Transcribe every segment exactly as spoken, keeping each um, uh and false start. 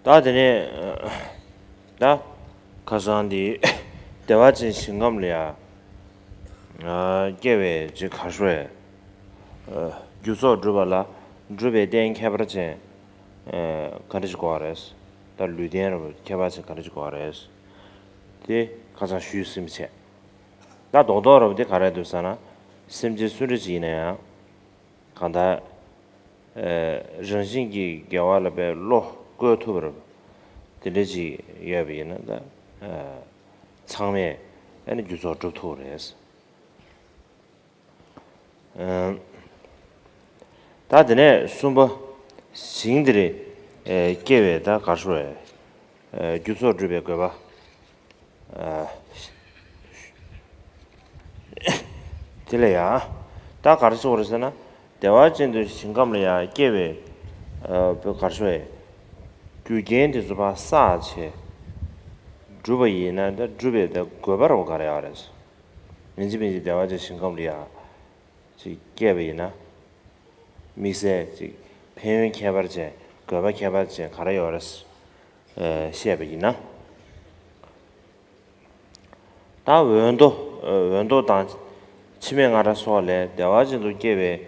ད་དེ་ནས་ད་ཁ་སང་འདི་བདེ་བ་ཅན་ཞིང་ཁམས་ལ་ཡ་སྐྱེ་བའི་ཅིག་ག་ཤོད་རྒྱུ་ཚོགས་སྒྲུབ་པ་ལ་སྒྲུབ་པའི་རྟེན་ཁྱད་པར་ཅན་ག་འདྲ་ཞིག་དགོས་པ་རེད། ད་ལུས་རྟེན་རེད་ཁྱད་པར་ཅན་ག་འདྲ་ཞིག་དགོས་པ་རེད། དེ་ཁ་སང་ཞུས་ཟིན་པ་བྱས། ད་རྡོག་རྡོག་རུ་དེ་ག་རེ་འདུག་ཟེར་ན། སེམས་ཅན་སུ་འདྲ་ཅིག་ཡིན་ན་ཡང་། གང་ལྟར། ཨེ། རང་བཞིན་གྱིས་དགེ་བ་ལ་པའི་བློ་བཀོད་ཐུབ་པ་རུ། དེ་འདྲ་ཅིག་ཡོད་པ་ཡིན་ན་ད། ཨེ། ཚང་མས་ཨེ་ནི་རྒྱུ་ཚོགས་སྒྲུབ་ཐུབ་པ་རེད། ཨེ། ད་དེ་ནས་གསུམ་པ། ཞིང་འདིར་ཨེ་སྐྱེ་བའི་ད་གར་ཤོར་བའི་ཨེ་རྒྱུ་ཚོགས་སྒྲུབ་པའི་དགོས་པ། ཨེ། དེ་ལ་ཡང་ད་གར་ཤོར་རེད་ཟེར་ན། བདེ་བ་ཅན་དུ་ཞིང་ཁམས་ལ་ཡང་སྐྱེ་བའི་ཨེ་གར་ཤོར་བའི་རྒྱུ་རྐྱེན་དེ་ཚོ་ཕར་བསགས་བྱས་སྒྲུབ་པ་ཡིན་ན་ད་སྒྲུབ་པའི་ད་དགོས་པ་རེད་ག་རེ་ཡོད་རེད། མིན་ཅི་མིན་ཅི་བདེ་བ་ཅན་ཞིང་ཁམས་ལ་ཡང་། ཅིག་སྐྱེས་པ་ཡིན་ན། དམིགས་བསལ་ཅིག་ཕན་ཡོན་ཁྱད་པར་ཅན་དགོས་པ་ཁྱད་པར་ཅན་ག་རེ་ཡོད་རེད། ཨེ། བཤད་པ་ཡིན་ན། ད་འོད་མདོ། འོད་མདོ་དང་། འཆི་མེད་ང་ར་སོགས་ལས་བདེ་བ་ཅན་དུ་སྐྱེ་བའི་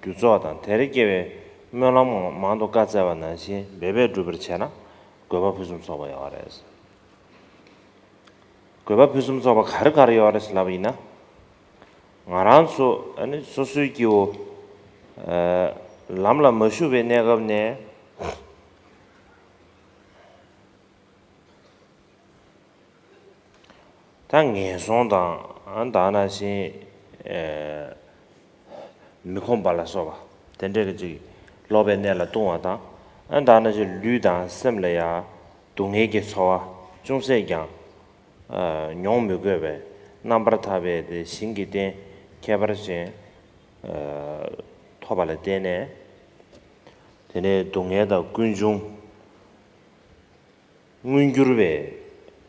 རྒྱུ་ཚོགས་དང་དེར་སྐྱེ་བའི་སྨོན་ལམ་མང་དུ་བཀའ་སྩལ་བ་ནང་བཞིན་འབད་པས་བསྒྲུབ་པར་བྱས་ན་དགོས་པ་ཕུན་སུམ་ཚོགས་པ་ཡོད་རེད། དགོས་པ་ཕུན་སུམ་ཚོགས་པ་ག་རེ་ག་རེ་ཡོད་རེད་ལབ་པ་ཡིན་ན། ང་རང་ཚོ་ཨ་ནི་སོ་སོའི་སྐྱེ་བོ། ཨ། ལམ་ལ་མ་ཞུགས་པའི་གནས་སྐབས་ནས། ད་ངན་སོང་དང་ཨ་ད་ནང་བཞིན། ཨ། མི་ཁོམ་པ་ལ་སོགས་པ་དེ་འདྲ་གི་ཅིག་ལོག་པའི་གནས་ལ་ལྟུང་བ་དང་། ཨ་ད་ནང་བཞིན་ལུས་དང་སེམས་ལ་ཡང་སྡུག་བསྔལ་གྱི་ཚོར་བ་ཅུང་ཟད་ཀྱང་། ཨ། མྱོང་མི་དགོས་པས་རྣམ་པར་ཐར་པའི་དེ་ཞིང་གི་རྟེན་ཁྱད་པར་ཅན། ཨ། ཐོབ་པ་ལ་བརྟེན་ནས། དེ་ནས་སྡུག་བསྔལ་དང་ཀུན་འབྱུང་མངོན་གྱུར་བའི་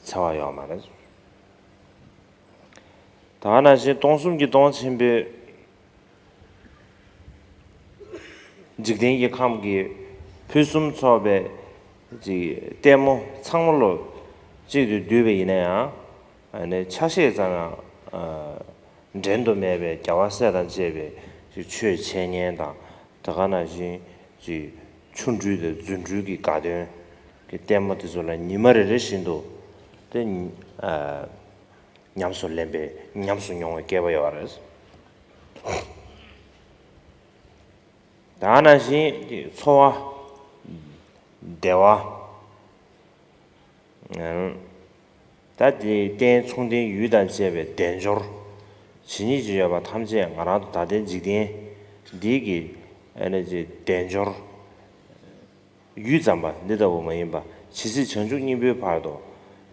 འཚེ་བ་ཡོད་མ་རེད། ད་ག་ནང་བཞིན་སྟོང་གསུམ་གྱི་སྟོང་ཆེན་པོའི་འཇིག་རྟེན་གྱི་ཁམས་ཀྱི་ཕུན་སུམ་ཚོགས་པའི་ཅིག་ལྟད་མོ་ཚང་མ་ལོ་གཅིག་ཏུ་བསྡུས་པ་ཡིན་ན་ཡང་། ཨ་ནི་ཆ་ཤས་ཙམ་ཡང་། ཨ། འགྲན་དུ་མེད་པའི་རྒྱལ་བ་སྲས་དང་བཅས་པའི་ཅིག་ཆོས་འཆད་ཉན་དང་། དེ་ག་ནང་བཞིན་ཅིག་ཆོ་འཕྲུལ་དང་རྫུ་འཕྲུལ་གྱི་དགའ་སྟོན་གྱི་ལྟད་མོ་དེ་ཚོ་ལ་ཉི་མ་རེ་རེ་བཞིན་དུ་དེ། ཨ། ཉམས་སུ་ལེན་པའི་ཉམས་སུ་མྱོང་བའི་སྐལ་བ་ཡོད་རེད། ད་ག་ནང་བཞིན་ཅིག་འཚོ་བ། བདེ་བ། ད་དེ་རྟེན་མཚུངས་ལྡན་ཡུལ་དང་བཅས་པའི་དལ་འབྱོར། ཇི་སྙེད་ཅིག་ཡོད་པ་ཐམས་ཅད་ང་རང་ཚོ་ད་ལྟའི་འཇིག་རྟེན་འདི་གི་ཨ་ནི་ཅིག་དལ་འབྱོར་ཡུལ་ཙམ་པ་འདི་ལྟ་བུ་མ་ཡིན་པ། ཇི་སྲིད་བྱང་ཆུབ་སྙིང་པོའི་བར་དུ་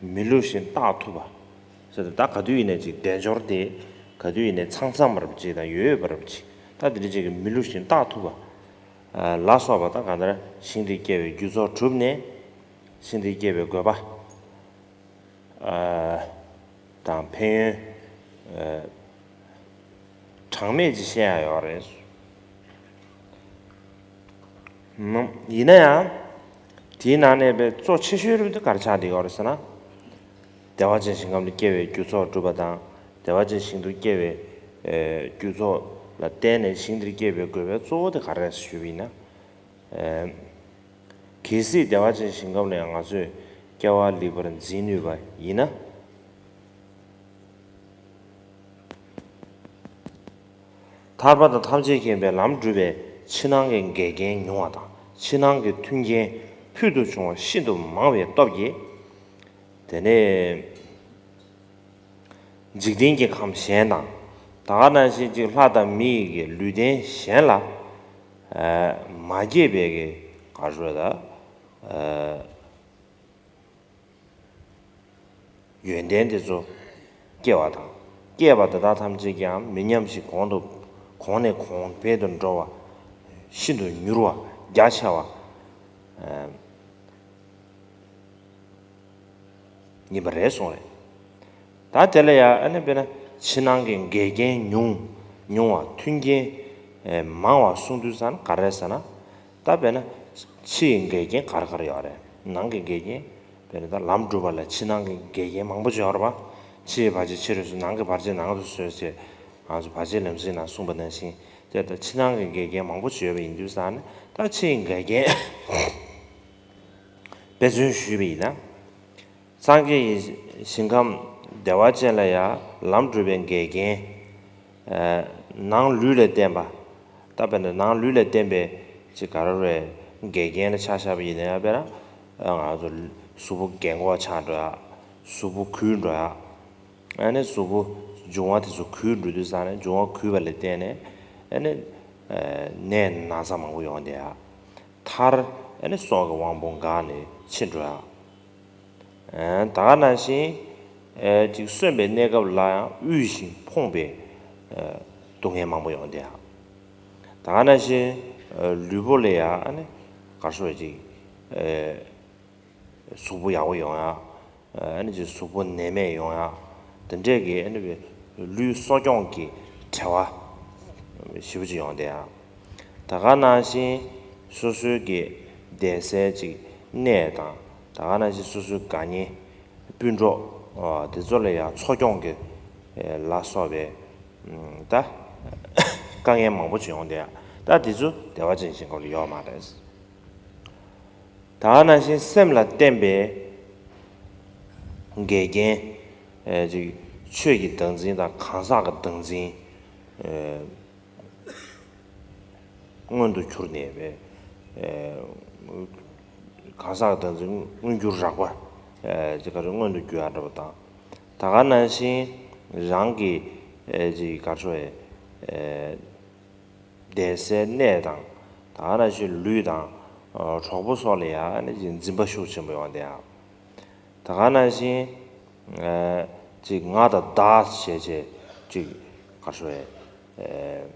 མི་ལུས་ཤིང་རྟག་ཐུབ་པ། ཟེར་ཏེ་ད་ག་དུས་ཡིན་ནའི་ཅིག་དལ་འབྱོར་དེ་ག་དུས་ཡིན་ནའི་ཚང་ཚང་མར་ཅིག་དང་ཡོད་ཡོད་པར་ཅིག་ད་དེ་འདྲ་ཅིག་གི་མི་ལུས་ཤིང་རྟག་ཐུབ་པ། ལ་སོགས་པ་དང་གང་ལྟར་ཞིང་དེར་སྐྱེ་བའི་རྒྱུ་ཚོགས་གྲུབ་ནས་ཞིང་དེར་སྐྱེ་བའི་དགོས་པ་དང་ཕན་ཡོན་གྲངས་མེད་ཅིག་བཤད་ཡ་ཡོད་རེད། ཡིན་ན་ཡང་དེའི་ནང་ནས་པའི་གཙོ་ཆེ་ཤོས་རུ་དེ་ག་རེ་ཆགས་བསྡད་ཡོད་རེད་ཟེར་ན། བདེ་བ་ཅན་ཞིང་ཁམས་ལ་སྐྱེ་བའི་རྒྱུ་ཚོགས་སྒྲུབ་པ་དང་། བདེ་བ་ཅན་ཞིང་དུ་སྐྱེ་བའི་རྒྱུ་ཚོགས་ལ་བརྟེན་ནས་ཞིང་དེར་སྐྱེ་བའི་དགོས་པའི་གཙོ་བོ་དེ་ག་རེ་རེད་ཞུས་པ་ཡིན་ན། གལ་སྲིད་བདེ་བ་ཅན་ཞིང་ཁམས་ལ་ཡང་ང་ཚོས་སྐྱེ་བ་ལེགས་པར་འཛིན་ནུས་པ་ཡིན་ན། ཐར་པ་དང་ཐམས་ཅད་མཁྱེན་པའི་ལམ་སྒྲུབ་པའི་ཕྱི་ནང་གི་འགལ་རྐྱེན་ཉུང་བ་དང་ཕྱི་ནང་གི་མཐུན་རྐྱེན་ཕུལ་དུ་བྱུང་བ་ཤིན་ཏུ་མང་བའི་སྟོབས་ཀྱིས། དེ་ནས་འཇིག་རྟེན་གྱི་ཁམས་གཞན་དང་། ད་ག་ནང་བཞིན་ཅིག་ལྷ་དང་མི་ཡི་གི་ལུས་རྟེན་གཞན་ལ་མ་སྐྱེས་པའི་གི་ག་རེ་ཟེར་ད། ཡོན་ཏན་དེ་ཚོ་སྐྱེ་བ་དང་། སྐྱེས་པ་དེ་དག་ཐམས་ཅད་ཀྱང་མི་ཉམས་ཤིང་གོང་དུ་གོང་ནས་གོང་འཕེལ་དུ་འགྲོ་བ། ཤིན་ཏུ་མྱུར་བ་རྒྱ་ཆེ་བ་ཡིན་པ་རེད་གསུངས་རེད། ད་དེ་ལ་ཡང་ཨ་ནི་དཔེར་ན་ཕྱི་ནང་གི་འགལ་རྐྱེན་ཉུང་ཉུང་བ་མཐུན་རྐྱེན་མང་བ་གསུངས་དུས་ཙང་ག་རེ་ཟེར་ན། ད་དཔེར་ན་ཕྱི་ཡི་འགལ་རྐྱེན་ག་རེ་ག་རེ་ཡོད་རེད། ནང་གི་འགལ་རྐྱེན། དཔེར་ན་ད་ལམ་སྒྲུབ་པ་ལ་ཕྱི་ནང་གི་འགལ་རྐྱེན་མང་པོ་ཅིག་ཡོད་རེད་པ། ཕྱི་ཡི་བར་ཆད་ཕྱི་རུ་བཟོས། ནང་གི་བར་ཆད་ནང་དུ་བཟོས་ཅེས་ང་ཚོ་བར་ཆད་ལམ་སེལ་ནང་གསུངས་པ་ནང་བཞིན། དེ་ལྟར་ཕྱི་ནང་གི་འགལ་རྐྱེན་མང་པོ་ཅིག་ཡོད་པ་ཡིན་དུས་ཙང་ནས། ད་ཕྱི་ཡི་འགལ་རྐྱེན་དཔེ་མཚོན་ཞུས་པ་ཡིན་ན། སངས་རྒྱས་ཀྱི་ཞིང་ཁམས་བདེ་བ་ཅན་ལ་ཡང་ལམ་སྒྲུབ་པའི་འགལ་རྐྱེན། ཨ། ནང་ལུས་ལ་བརྟེན་པ། ད་དཔེར་ན་ནང་ལུས་ལ་བརྟེན་པའི་ཅིག་ག་རེ་རེད། འགལ་རྐྱེན་ལ་ཆ་བཞག་པ་ཡིན་ན་ཡང་། དཔེར་ན་ང་ཚོ་གཟུགས་པོ་རྒན་གོག་ཆགས་འགྲོ་ཡ། གཟུགས་པོ་འགུལ་འགྲོ་ཡ། ཨ་ནི་གཟུགས་པོ་འབྱུང་བ་དེ་ཚོ་འགུལ་འགྲོ་དུས་ཙང་ནས། འབྱུང་བ་འགུལ་བ་ལ་བརྟེན་ནས། ཨ་ནི་ནད་ན་ཚ་མང་པོ་ཡོང་བསྡད་ཡ། མཐར་ཨ་ནི་སྲོག་གི་དབང་པོ་འགགས་ནས་འཆི་འགྲོ་ཡ། ཨ། ད་ག་ནང་བཞིན། ཨ། ཅིག་གསོན་པའི་གནས་སྐབས་ལ་ཡང་དབུལ་ཞིང་ཕོངས་པའི། ཨ། སྡུག་བསྔལ་མང་པོ་ཡོང་བསྡད་ཡ། ད་ག་ནང་བཞིན། ཨ། ལུས་པོ་ལ་ཡང་ཨ་ནི་ག་རེ་ཟེར་ཅིག་ཨ། གཟུགས་པོ་ཡག་པོ་ཡོང་ཡ། ཨ་ནི་ཅིག་གཟུགས་པོ་ནད་མེད་ཡོང་ཡ། དེ་འདྲས་ཀྱི་ཨ་ནི་ལུས་གསོ་སྐྱོང་གི་བྲེལ་བ་ཞེ་པོ་ཅིག་ཡོང་བསྡད་ཡ། ད་ག་ནང་བཞིན་སོ་སོའི་གི་བསྡད་སའི་ཅིག་གནས་དང་། ད་ག་ནང་བཞིན་སོ་སོའི་དགའ་ཉེ་སྤུན་གྲོགས། ཨ། དེ་ཚོ་ལ་ཡང་འཚོ་སྐྱོང་གི་ལ་སོགས་པའི། ཨ། ད་དཀའ་ངལ་མང་པོ་ཅིག་ཡོང་བསྡད་ཡ། ད་དེ་ཚོ་བདེ་བ་ཅན་ཞིང་ཁམས་ལ་ཡོད་མ་རེད། ད་ག་ནང་བཞིན་སེམས་ལ་བརྟེན་པའི་འགལ་རྐྱེན། ཨ། ཅིག་ཆོས་ཀྱི་བདག་འཛིན་དང་གང་ཟག་གི་བདག་འཛིན། ཨ། མངོན་དུ་གྱུར་ནས་པའི། ཨ། གང་ཟག་གི་བདག་འཛིན་མངོན་གྱུར་རགས་པ། ཨ། ཅིག་ག་རེ་མངོན་དུ་གྱུར་ཡ་འདྲ་པོ་དང་། ད་ག་ནང་བཞིན་རང་གི། ཨ། ཅིག་ག་རེ་ཟེར། ཨ། བསྡད་སའི་གནས་དང་། ད་ག་ནང་བཞིན་ལུས་དང་། ཨ། གྲོགས་པོ་སོགས་ལ་ཡང་ཨ་ནི་ཅིག་འཛིན་པ་ཤུགས་ཆེན་པོ་ཡོང་བསྡད་ཡ། ད་ག་ནང་བཞིན། ཨ། ཅིག་ང་དང་བདག་བྱས་བྱས་ཅིག་ག་རེ་ཟེར། ཨ།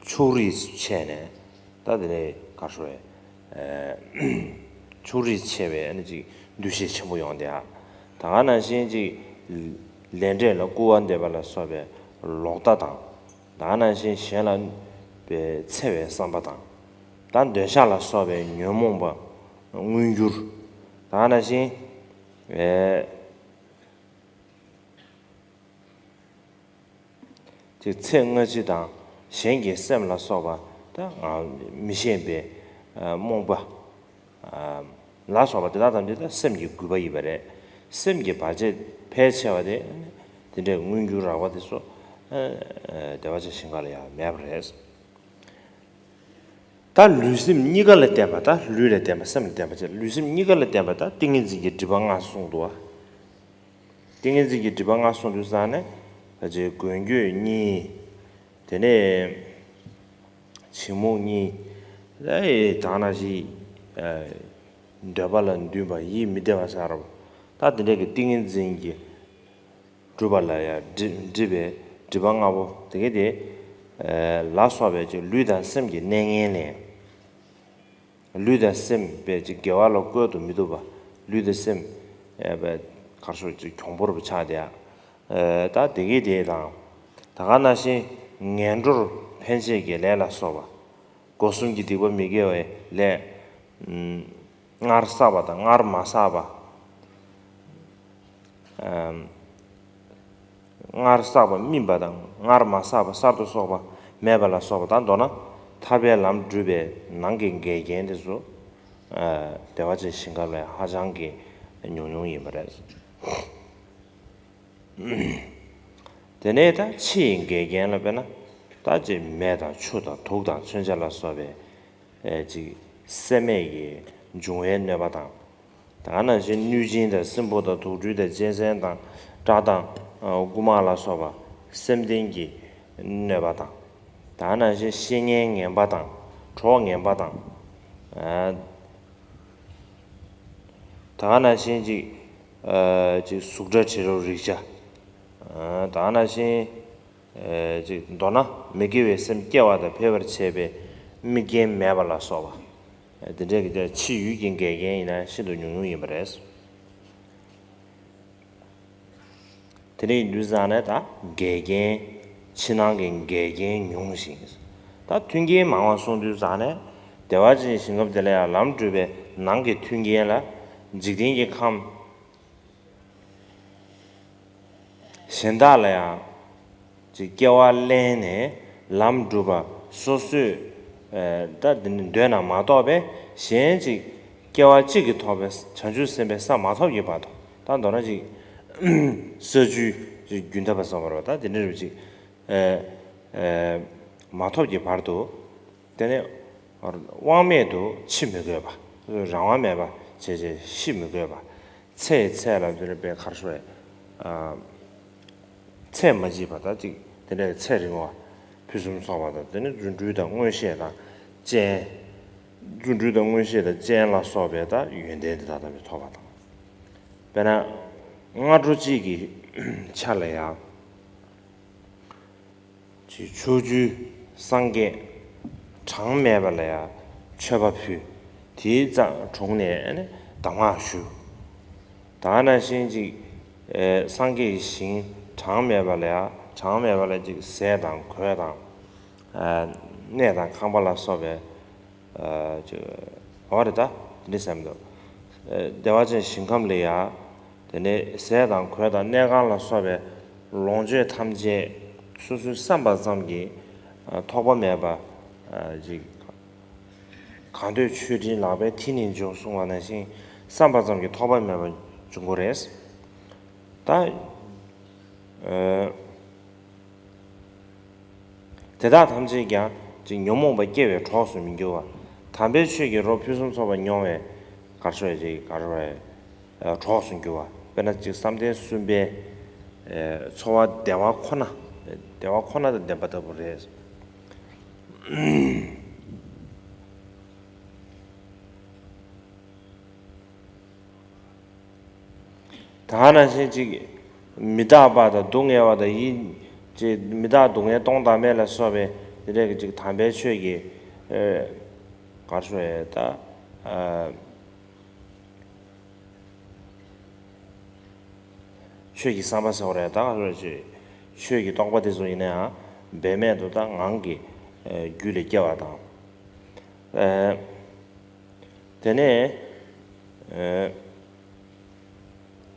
ཕྱོགས་རིས་ཆད་ནས། ད་དེ་ནས་ག་རེ་ཟེར། ཨ། ཕྱོགས་རིས་ཆད་པའི་ཨ་ནི་ཅིག་འདུ་ཤེས་ཆེན་པོ་ཡོང་བསྡད་ཡ། ད་ག་ནང་བཞིན་ཅིག་ལས་འབྲས་ལ་སྐུར་བ་འདེབས་པ་ལ་སོགས་པའི་ལོག་ལྟ་དང་། ད་ག་ནང་བཞིན་གཞན་ལ་འཚེ་བའི་བསམ་པ་དང་། ད་འདོད་ཆགས་ལ་སོགས་པའི་ཉོན་མོངས་པ་མངོན་གྱུར། ད་ག་ནང་བཞིན། ཨ། ཅིག་ཚེ་སྔ་ཕྱི་དང་གཞན་གྱི་སེམས་ལ་སོགས་པ། ད་ང་མི་ཤེས་པའི། ཨ། རྨོངས་པ། ཨ། ལ་སོགས་པ་དེ་དག་ཐམས་ཅད་ད་སེམས་ཀྱི་རྒུད་པ་ཡིན་པ་རེད། སེམས་ཀྱི་བར་ཆད་ཕལ་ཆེ་བ་དེ། དེ་འདྲའི་མངོན་གྱུར་རགས་པ་དེ་ཚོ། ཨ། བདེ་བ་ཅན་ཞིང་ཁམས་ལ་ཡང་མེད་པ་རེད། ད་ལུས་སེམས་གཉིས་ཀ་ལ་བརྟེན་པ། ད་ལུས་ལ་བརྟེན་པ། སེམས་ལ་བརྟེན་པ་བྱས། ལུས་སེམས་གཉིས་ཀ་ལ་བརྟེན་པ། ད་ཏིང་ངེ་འཛིན་གྱི་སྒྲིབ་པ་ལྔ་གསུངས་འདུག་བ། ཏིང་ངེ་འཛིན་གྱི་སྒྲིབ་པ་ལྔ་གསུངས་དུས་ཙང་ནས། ད་ཅིག་མགོན་སྐྱོད་གཉིས། དེ་ནས་བྱིང་རྨུགས་གཉིས། ད་ཨེ་དག་སྣང་བཞི། ཨ། འདོད་པ་ལ་འདུན་པ། ཡིད་མི་བདེ་བ་ཟེར་བ། ད་དེ་འདྲ་གི་ཏིང་ངེ་འཛིན་གྱི་སྒྲིབ་པ་ལ་ཡང་སྒྲིབ་སྒྲིབ་པའི་སྒྲིབ་པ་ལྔ་པོ་དེ་གའི་དེ། ཨ། ལ་སོགས་པའི་ཅིག་ལུས་དང་སེམས་ཀྱི་གནས་ངན་ལས། ལུས་དང་སེམས་པའི་ཅིག་དགེ་བ་ལ་བཀོལ་དུ་མི་བཏུབ་པ། ལུས་དང་སེམས། ཨ། པའི་ག་རེ་ཟེར། ཅིག་གྱོང་པོར་ཆགས་བསྡད་ཡ། ཨ། ད་དེ་གའི་དེ་དང་། ད་ག་ནང་བཞིན་ངན་འགྲོར་འཕེན་བྱེད་ཀྱི་ལས་ལ་སོགས་པ། སྒོ་གསུམ་གྱི་སྡིག་པ་མི་དགེ་བའི་ལས། ཨ། སྔར་བསགས་པ་དང་སྔར་མ་བསགས་པ། ཨ། སྔར་བསགས་པ་སྨིན་པ་དང་སྔར་མ་བསགས་པ་གསར་དུ་གསོག་པ་མེད་པ་ལ་སོགས་པ་དང་། མདོར་ན་ཐར་པའི་ལམ་སྒྲུབ་པའི་ནང་གི་འགལ་རྐྱེན་དེ་ཚོ། ཨ། བདེ་བ་ཅན་ཞིང་ཁམས་ལ་ཧ་ཅང་གི་ཉུང་ཉུང་ཡིན་པ་རེད། དེ་ནས་ད་ཕྱི་ཡི་འགལ་རྐྱེན་ལ། དཔེར་ན་ད་ཅིག་མེ་དང་ཆུ་དང་དུག་དང་མཚོན་ཆ་ལ་སོགས་པའི། ཨ། ཅིག་སེམས་མེད་ཀྱི་འབྱུང་བའི་གནོད་པ་དང་། ད་ག་ནང་བཞིན་གནོད་སྦྱིན་དང་སྲིན་པོ་དང་དུག་སྦྲུལ་དང་གཅན་གཟན་དང་སྐྲག་དང་། ཨ། རྐུན་མ་ལ་སོགས་པ་སེམས་ལྡན་གྱི་གནོད་པ་དང་། ད་ག་ནང་བཞིན་བཤེས་གཉེན་ངན་པ་དང་གྲོགས་ངན་པ་དང་། ཨ། ད་ག་ནང་བཞིན་ཅིག་ཨ། ཅིག་གཟུགས་སྒྲ་དྲི་རོ་རེག་བྱ། ཨ། ད་ག་ནང་བཞིན། ཨ། ཅིག་མདོར་ན་མི་དགེ་བའི་སེམས་སྐྱེ་བ་དང་འཕེལ་བར་བྱེད་པའི་དམིགས་རྐྱེན་མེད་པ་ལ་སོགས་པ། ཨ། དེ་འདྲའི་གི་ཕྱི་ཡུལ་གྱི་འགལ་རྐྱེན་ཡིན་ན་ཤིན་ཏུ་ཉུང་ཉུང་ཡིན་པ་རེད། དེ་འདྲ་ཡིན་དུས་ཙང་ནས་ད་འགལ་རྐྱེན། ཕྱི་ནང་གི་འགལ་རྐྱེན་ཉུང་ཞིང་། ད་མཐུན་རྐྱེན་མང་བ་གསུངས་དུས་ཙང་ནས། བདེ་བ་ཅན་ཞིང་ཁམས་དེ་ལ་ཡང་ལམ་སྒྲུབ་པའི་ནང་གི་མཐུན་རྐྱེན་ལ། འཇིག་རྟེན་གྱི་ཁམས་གཞན་དག་ལ་ཡང་ཅིག་སྐྱེ་བ་ལེན་ནས་ལམ་སྒྲུབ་པ་སོ་སོས་ད་འདི་ནི་འདོད་ན་མ་གཏོགས་པས། གཞན་ཅིག་སྐྱེ་བ་གཅིག་གིས་ཐོབ་པའི་བྱང་ཆུབ་སེམས་དཔའི་ས་མ་ཐོབ་ཀྱི་བར་དུ། ད་མདོར་ན་ཅིག་ས་བཅུའི་རྒྱུན་ཐབས་པ་བསམ་པར་བ། ད་འདི་འདྲ་རུ་ཅིག་མ་ཐོབ་ཀྱི་བར་དུ། དེ་ནས་དབང་མེད་དུ་འཆི་མི་དགོས་པ། རང་དབང་མེད་པ་བྱས་བྱས་ཤི་མི་དགོས་པ། ཚེ་ཡི་ཚད་ལ་འདི་ནི་དཔེ་གར་ཤོར་བས། ཚད་མ་མཆིས་པ་དང་གཅིག་དེ་འདྲའི་ཚེ་རིང་བ། ཕུན་སུམ་ཚོགས་པ་དང་། དེ་ནི་རྫུ་འཕྲུལ་དང་མངོན་ཤེས་དང་སྤྱན། རྫུ་འཕྲུལ་དང་མངོན་ཤེས་དང་སྤྱན་ལ་སོགས་པའི་ད་ཡོན་ཏན་དེ་དག་ཐམས་ཅད་ཐོབ་པ་དང་། དཔེར་ན་སྔ་དྲོ་གཅིག་གི་ཆ་ལ་ཡང་། ཕྱོགས་བཅུའི་སངས་རྒྱས་གྲངས་མེད་པ་ལ་ཡང་མཆོད་པ་ཕུལ། དེའི་རྩ་དྲུང་ནས་གདམས་ངག་ཞུ། ད་ག་ནང་བཞིན་ཅིག་སངས་རྒྱས་ཀྱི་ཞིང་གྲངས་མེད་པ་ལ་ཡང་། གྲངས་མེད་པ་ལ་ཅིག་ཟས་དང་གོས་དང་། གནས་དང་ཁང་པ་ལ་སོགས་པའི་ཅིག་འོ་རེད། ད་འདི་སེམས་འདུག་བདེ་བ་ཅན་ཞིང་ཁམས་ལ་ཡང་། དེ་ནས་ཟས་དང་གོས་དང་གནས་ཁང་ལ་སོགས་པའི་ལོངས་སྤྱོད་ཐམས་ཅད་སོ་སོའི་བསམ་པ་ཙམ་གྱིས་ཐོགས་པ་མེད་པ་ཅིག་གང་འདོད་མཆོད་སྤྲིན་ལག་པའི་མཐིལ་ནས་འབྱུང་གསུངས་པ་ནང་བཞིན་བསམ་པ་ཙམ་གྱིས་ཐོགས་པ་མེད་པ་འབྱུང་གི་རེད། ད། དེ་དག་ཐམས་ཅད་ཀྱང་ཅིག་ཉོན་མོངས་པ་སྐྱེ་བའི་གྲོགས་སུ་མི་འགྱུར་བ། དམ་པའི་ཆོས་ཀྱི་རོ་ཕུན་སུམ་ཚོགས་པ་མྱོང་བའི་གར་ཤོར་ཅིག་གར་ཤོར་གྲོགས་སུ་འགྱུར་བ། དཔེར་ན་ཅིག་བསམ་གཏན་གསུམ་པའི་འཚོ་བ་བདེ་བ་ཁོ་ན། བདེ་བ་ཁོ་ན་དང་ལྡན་པ་ལྟ་བུ་རེད། ད་ག་ནང་བཞིན་ཅིག་མི་རྟག་པ་དང་སྡུག་བསྔལ་བ་དང་ཡིད་ཅིག་མི་རྟག་སྡུག་བསྔལ་སྟོང་བདག་མེད་ལ་སོགས་པའི་དེ་འདྲའི་ཅིག་དམ་པའི་ཆོས་ཀྱི་གར་ཤོར་ད་ཆོས་ཀྱི་བསམ་པ་ཟེར་བ་རེད། ད་གར་ཤོར་ཆོས་ཀྱི་རྟོགས་པ་དེ་ཚོ་ཡིན་ན་ཡང་འབད་མེད་དུ་ད་ངང་གིས་རྒྱུད་ལ་སྐྱེ་བ་དང་། དེ་ནས་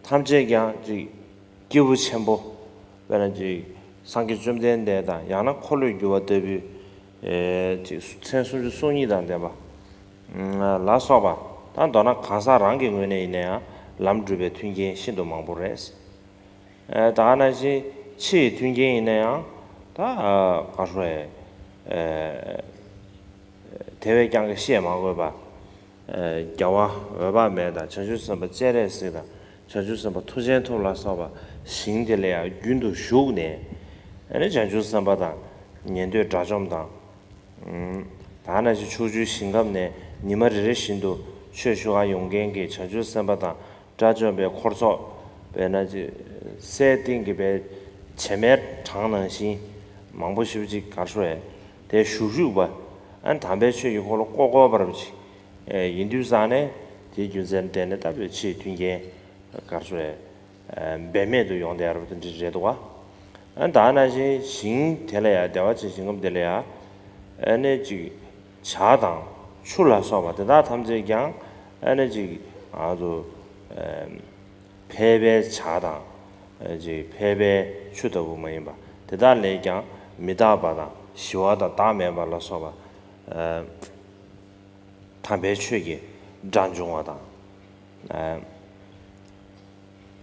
ཐམས་ཅད་ཀྱང་ཅིག་སྐྱེས་བུ་ཆེན་པོ། དཔེར་ན་ཅིག་སངས་རྒྱས་བཅོམ་ལྡན་འདས་དང་ཡང་ན་འཁོར་ལོས་སྒྱུར་བ་ལྟ་བུའི་ཅིག་མཚན་སུམ་ཅུ་སོ་གཉིས་དང་ལྡན་པ་ལ་སོགས་པ། ད་མདོར་ན་གང་ཟག་རང་གི་ངོས་ནས་ཡིན་ན་ཡང་ལམ་སྒྲུབ་པའི་མཐུན་རྐྱེན་ཤིན་ཏུ་མང་པོ་རེད། ད་ག་ནང་བཞིན་ཕྱིའི་མཐུན་རྐྱེན་ཡིན་ན་ཡང་ད་ག་རེ་ཟེར། དེ་བས་ཀྱང་གི་བཤད་མ་དགོས་པ། རྒྱལ་བ་འོད་དཔག་མེད་དང་། བྱང་ཆུབ་སེམས་དཔའ་སྤྱན་རས་གཟིགས་དང་། བྱང་ཆུབ་སེམས་དཔའ་མཐུ་ཆེན་ཐུབ་ལ་སོགས་པ་ཞིང་དེ་ལ་ཡང་རྒྱུན་དུ་བཞུགས་ནས། ཨ་ནི་བྱང་ཆུབ་སེམས་དཔའ་དང་ཉན་ཐོས་དགྲ་བཅོམ་དང་། ད་ག་ནང་བཞིན་ཕྱོགས་བཅུའི་ཞིང་ཁམས་ནས་ཉི་མ་རེ་རེ་བཞིན་དུ་ཆོས་ཞུ་གར་ཡོང་མཁན་གྱི་བྱང་ཆུབ་སེམས་དཔའ་དང་། དགྲ་བཅོམ་པའི་འཁོར་ཚོགས། དཔེར་ན་ཅིག་སའི་སྟེང་གི་བྱེ་མའི་གྲངས་ནང་བཞིན་མང་པོ་ཞེ་པོ་ཅིག་གར་ཤོར་བས། དེ་བཞུགས་བཞུགས་པ། ཨ་ནི་དམ་པའི་ཆོས་ཀྱི་འཁོར་ལོ་བསྐོར་བསྐོར་བ་ཅིག་ཡིན་དུས་ཙང་ནས། དེའི་རྒྱུ་མཚན་བརྟེན་ནས་ལྟ་བུའི་ཕྱིའི་མཐུན་རྐྱེན་གར་ཤོར་བས། འབད་མེད་དུ་ཡོང་བསྡད་ཡོད་པ་དེ་འདྲ་རེད་འདུག་བ། ཨ་ནི་ད་ག་ནང་བཞིན་ཞིང་དེ་ལ་ཡང་། བདེ་བ་ཅན་ཞིང་ཁམས་དེ་ལ་ཡང་། ཨ་ནི་ཅིག་བྱ་དང་ཆུ་ལ་སོགས་པ་དེ་དག་ཐམས་ཅད་ཀྱང་། ཨ་ནི་ཅིག་ང་ཚོ་ཕལ་པའི་བྱ་དང་། ཅིག་ཕལ་པའི་ཆུ་ལྟ་བུ་མ་ཡིན་པ། དེ་དག་ལས་ཀྱང་མི་རྟག་པ་དང་ཞི་བ་དང་བདག་མེད་པ་ལ་སོགས་པ། དམ་པའི་ཆོས་ཀྱི་སྒྲ་འབྱུང་བ་དང་།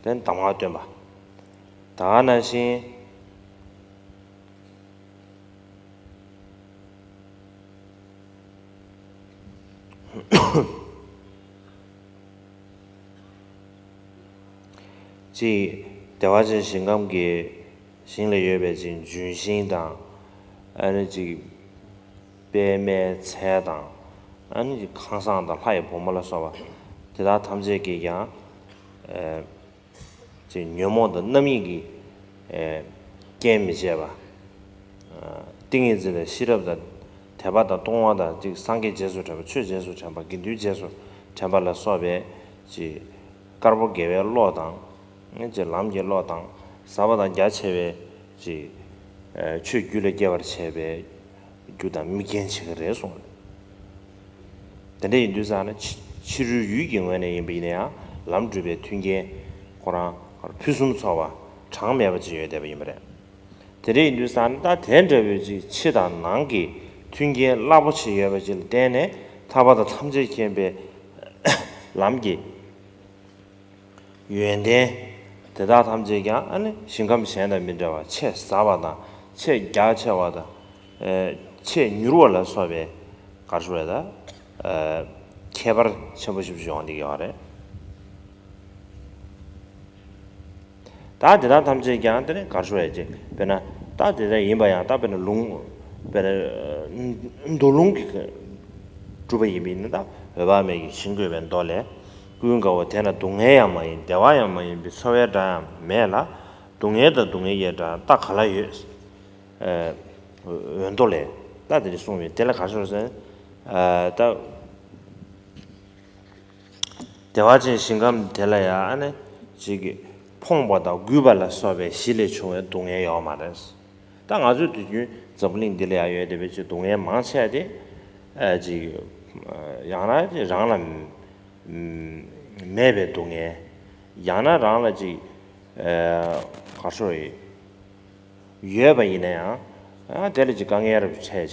དེ་གདམས་ངག་སྟོན་པ། ད་ག་ནང་བཞིན། ཅིག་བདེ་བ་ཅན་ཞིང་ཁམས་ཀྱི་ཞིང་ལ་ཡོད་པའི་ཅིག་ལྗོན་ཤིང་དང་། ཨ་ནི་ཅིག་པད་མའི་ཚལ་དང་། ཨ་ནི་ཅིག་ཁང་བཟང་དང་ལྷ་ཡི་བུ་མོ་ལ་སོགས་པ་དེ་དག་ཐམས་ཅད་ཀྱིས་ཀྱང་། ཨ་ཅིག་ཉོན་མོངས་དང་རྣམ་གཡེང་གིས། ཨ་རྐྱེན་མི་བྱེད་པ། ཨ་ཏིང་ངེ་འཛིན་དང་ཤེས་རབ་དང་། དད་པ་དང་གཏོང་བ་དང་། ཅིག་སངས་རྒྱས་རྗེས་སུ་དྲན་པ། ཆོས་རྗེས་སུ་དྲན་པ། དགེ་འདུན་རྗེས་སུ་དྲན་པ་ལ་སོགས་པའི་ཅིག་དཀར་པོ་དགེ་བའི་བློ་དང་། ཅིག་ལམ་གྱི་བློ་དང་། ཟབ་པ་དང་རྒྱ་ཆེ་བའི་ཅིག་ཨ་ཆོས་རྒྱུད་ལ་སྐྱེ་བར་བྱེད་པའི་རྒྱུ་དང་དམིགས་རྐྱེན་བྱེད་ཀྱི་རེད་གསུངས། དེ་འདྲ་ཡིན་དུས་ཙང་ན་ཕྱི་ཕྱི་རོལ་ཡུལ་གྱི་ངོས་ནས་ཡིན་པ་ཡིན་ན་ཡང་ལམ་སྒྲུབ་པའི་མཐུན་རྐྱེན་ཁོ་རང་ཕུན་སུམ་ཚོགས་པ་གྲངས་མེད་པ་ཅིག་ཡོད་བསྡད་པ་ཡིན་པ་རེད། དེ་འདྲ་ཡིན་དུས་ཙང་ན་ད་དེ་འདྲ་བོའི་ཅིག་ཕྱི་དང་ནང་གི་མཐུན་རྐྱེན་རླབས་པོ་ཆེ་ཡོད་པ་ཅིག་ལ་བརྟེན་ནས་ཐར་པ་དང་ཐམས་ཅད་མཁྱེན་པའི་ལམ་གྱི་ཡོན་ཏན་དེ་དག་ཐམས་ཅད་ཀྱང་ཨ་ནི་ཞིང་ཁམས་གཞན་དང་མི་འདྲ་བར་ཆེས་ཟབ་པ་དང་ཆེས་རྒྱ་ཆེ་བ་དང་། ཨེ། ཆེས་མྱུར་བ་ལ་སོགས་པའི་ག་རེ་ཞུ་དགོས་རེད་ད། ཨེ། ཁྱད་པར་ཆེན་པོ་ཞིག་ཡོང་བསྡད་ཀྱི་ཡོད་རེད། ད་དེ་དག་ཐམས་ཅད་ཀྱང་དེ་ནི་ག་རེ་ཞུ་དགོས་རེད་ཅེ་དཔེར་ན་ད་དེ་དག་ཡིན་པ་ཡང་ད་དཔེར་ན་ལུང་དཔེར་ན་མདོ་ལུང་གི་གྲུབ་པ་ཡིན་པས་ན་ད་འོད་དཔག་མེད་ཀྱི་ཞིང་བཀོད་པའི་མདོ་ལས། ཀུན་དགའ་བོ་དེ་ན་སྡུག་བསྔལ་ཡང་མ་ཡིན་བདེ་བ་ཡང་མ་ཡིན་པའི་ཚོར་བའི་སྒྲ་ཡང་མེད་ལ། སྡུག་བསྔལ་དང་སྡུག་བསྔལ་གྱི་སྒྲ་རྟགས་ག་ལ་ཡོད། ཨ། འོད་མདོ་ལས་ད་དེ་འདྲ་གསུངས་པས་དེ་ལ་ག་རེ་ཟེར་ཟེར། ཨ། ད་བདེ་བ་ཅན་ཞིང་ཁམས་དེ་ལ་ཡང་ཨ་ནི་ཅིག་ཕོངས་པ་དང་རྒུད་པ་ལ་སོགས་པའི་གཞི་ལས་བྱུང་བའི་སྡུག་བསྔལ་ཡོད་མ་རེད། ད་ང་ཚོའི་དུས་རྒྱུན་འཛམ་བུ་གླིང་འདི་ལ་ཡང་ཡོད་བསྡད་པའི་ཅིག་སྡུག་བསྔལ་མང་ཆེ་བ་དེ་ཨ་ཅིག་ཡང་ན་རང་ལ་མེད་པའི་སྡུག་བསྔལ། ཡང་ན་རང་ལ་ཅིག་ཨ་ག་རེ་ཞུ་དགོས་རེད། ཡོད་པ་ཡིན་ན་ཡང་ཨ་དེ་ལ་ཅིག་དཀའ་ངལ་རབ་འཕྲད་བྱས་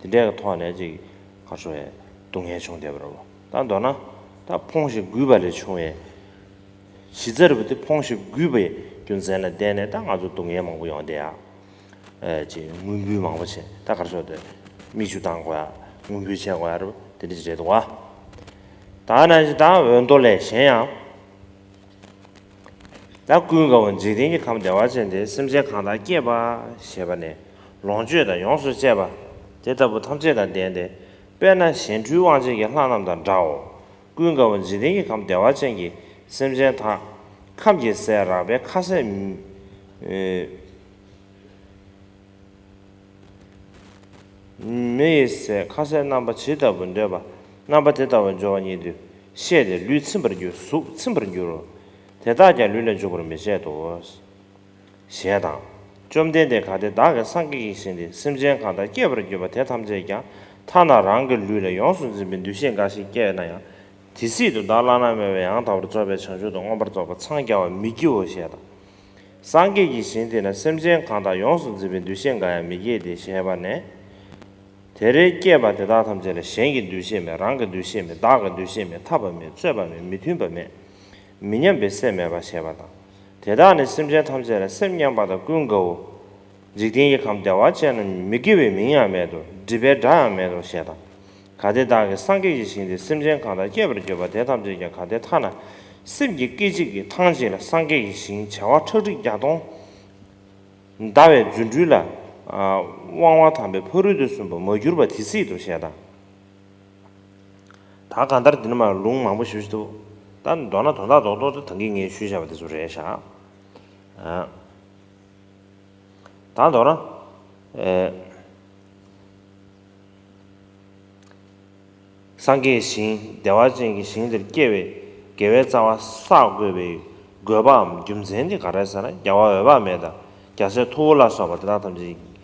དེ་འདྲའི་ཐོག་ནས་ཅིག་ག་རེ་ཞུ་དགོས་རེད། སྡུག་བསྔལ་བྱུང་བསྡད་པ་རེད་པ། ད་མདོར་ན་ད་ཕོངས་ཤིང་རྒུད་པ་ལས་བྱུང་བའི་གཞི་རྩ་རུ་དེ་ཕོངས་ཤིང་རྒུད་པའི་རྒྱུ་མཚན་ལ་བརྟེན་ནས་ད་ང་ཚོ་སྡུག་བསྔལ་མང་པོ་ཡོང་བསྡད་ཡ། ཨེ་ཅིག་དངུལ་འབུལ་མང་པོ་བྱས་ད་ག་རེ་ཞུ་དགོས་རེད། མིག་ཆུ་བཏང་དགོས་ཡ། དངུལ་འབུལ་བྱེད་དགོས་ཡ་རེད་པ། དེ་འདྲ་ཅིག་རེད་འདུག་པ། ད་ནང་བཞིན་ད་འོད་མདོ་ལས་གཞན་ཡང་། ད་ཀུན་དགའ་བོ་འཇིག་རྟེན་གྱི་ཁམས་བདེ་བ་ཅན་དེ་སེམས་ཅན་གང་དག་སྐྱེས་པ་ཞེས་པ་ནས་ལོངས་སྤྱོད་དང་ཡོངས་སུ་བཅས་པ་དེ་ལྟ་བུ་ཐམས་ཅད་དང་ལྡན་ཏེ། དཔེར་ན་གཞན་འཁྲུལ་དབང་བྱེད་ཀྱི་ལྷ་རྣམས་དང་འདྲའོ། ཀུན་དགའ་བོ་འཇིག་རྟེན་གྱི་ཁམས་བདེ་བ་ཅན་གྱི་སེམས་ཅན་དག་ཁམས་ཀྱི་སྲས་རགས་པའི་ཁ་ཟས་མི་མི་ཡི་ཟས་ཁ་ཟས་རྣམ་པ་ཇི་ལྟ་བུ་འདོད་པ་རྣམ་པ་དེ་ལྟ་བུ་འབྱོར་བ་ཉིད་དུ་ཤེས་ཏེ་ལུས་ཚིམ་པར་འགྱུར། གཟུགས་ཚིམ་པར་འགྱུར་རོ། དེ་དག་ཀྱང་ལུས་ལ་འཇུག་པར་མི་བྱེད་དོ། ཞེས་དང་། བཅོམ་ལྡན་འདས་གལ་ཏེ་བདག་གིས་སངས་རྒྱས་ཀྱི་ཞིང་འདིར་སེམས་ཅན་གང་དག་སྐྱེས་པར་གྱུར་པ་དེ་ཐམས་ཅད་ཀྱང་ཐ་ན་རང་གི་ལུས་ལ་ཡོངས་སུ་འཛིན་པའི་འདུ་ཤེས་འགའ་ཞིག་སྐྱེས་ན་ཡང་། དེ་སྲིད་དུ་བདག་བླ་ན་མེད་པའི་ཡང་དག་པར་རྫོགས་པའི་བྱང་ཆུབ་ཏུ་མངོན་པར་རྫོགས་པར་འཚང་རྒྱ་བར་མི་བགྱིའོ་ཞེས་དང་། སངས་རྒྱས་ཀྱི་ཞིང་དེ་ན་སེམས་ཅན་གང་དག་ཡོངས་སུ་འཛིན་པའི་འདུ་ཤེས་འགའ་ཡང་མི་སྐྱེ་སྟེ་ཞེས་པ་ནས། དེར་སྐྱེས་པ་དེ་དག་ཐམས་ཅད་ལ་གཞན་གྱི་འདུ་ཤེས་མེད། རང་གི་འདུ་ཤེས་མེད། བདག་གི་འདུ་ཤེས་མེད། འཐབ་པ་མེད། རྩོད་པ་མེད། མི་མཐུན་པ་མེད། མི་མཉམ་པའི་སེམས་མེད་པ་ཞེས་པ་དང་། དེ་དག་ནི་སེམས་ཅན་ཐམས་ཅད་ལ་སེམས་མཉམ་པ་དང་ཀུན་དགའ་བོ། འཇིག་རྟེན་གྱི་ཁམས་བདེ་བ་ཅན་ན་མི་དགེ་བའི་མིང་ཡང་མེད་དོ། སྒྲིབ་པའི་སྒྲ་ཡང་མེད་དོ་ཞེས་དང་། གལ་ཏེ་བདག་གིས་སངས་རྒྱས་ཀྱི་ཞིང་དེར་སེམས་ཅན་གང་དག་སྐྱེས་པར་གྱུར་པ་དེ་ཐམས་ཅད་ཀྱང་གལ་ཏེ་ཐ་ན་སེམས་ཀྱི་སྐད་ཅིག་གིས་ཐང་ཅིག་ལ་སངས་རྒྱས་ཀྱི་ཞིང་བྱེ་བ་ཁྲག་ཁྲིག་བརྒྱ་སྟོང་ཟླ་བའི་རྫུ་འཕྲུལ་ལ་དབང་བ་དམ་པའི་ཕ་རོལ་ཏུ་སོན་པ་མ་གྱུར་པ་དེ་སྲིད་དུ་ཞེས་དང་། ད་གང་ལྟར་འདི་ནི་མ་ལུང་མང་པོ་ཞུ་ཞུ་འདུག་ད་མདོར་ན་དོན་དག་རྡོག་རྡོག་དེ་ད་གིན་ངས་ཞུས་བཞག་པ་དེ་ཚོ་རེད་ཤག་ཨ། ད་མདོར་ན། ཨེ། སངས་རྒྱས་ཞིང་བདེ་བ་ཅན་གྱི་ཞིང་དེར་སྐྱེ་བའི་དགེ་བའི་རྩ་བ་བསགས་དགོས་པའི་དགོས་པའམ་རྒྱུ་མཚན་དེ་ག་རེ་ཟེར་ན། རྒྱལ་བ་འོད་དཔག་མེད་དང་རྒྱལ་སྲས་ཐུ་བོ་ལ་སོགས་པ་དེ་དག་ཐམས་ཅད་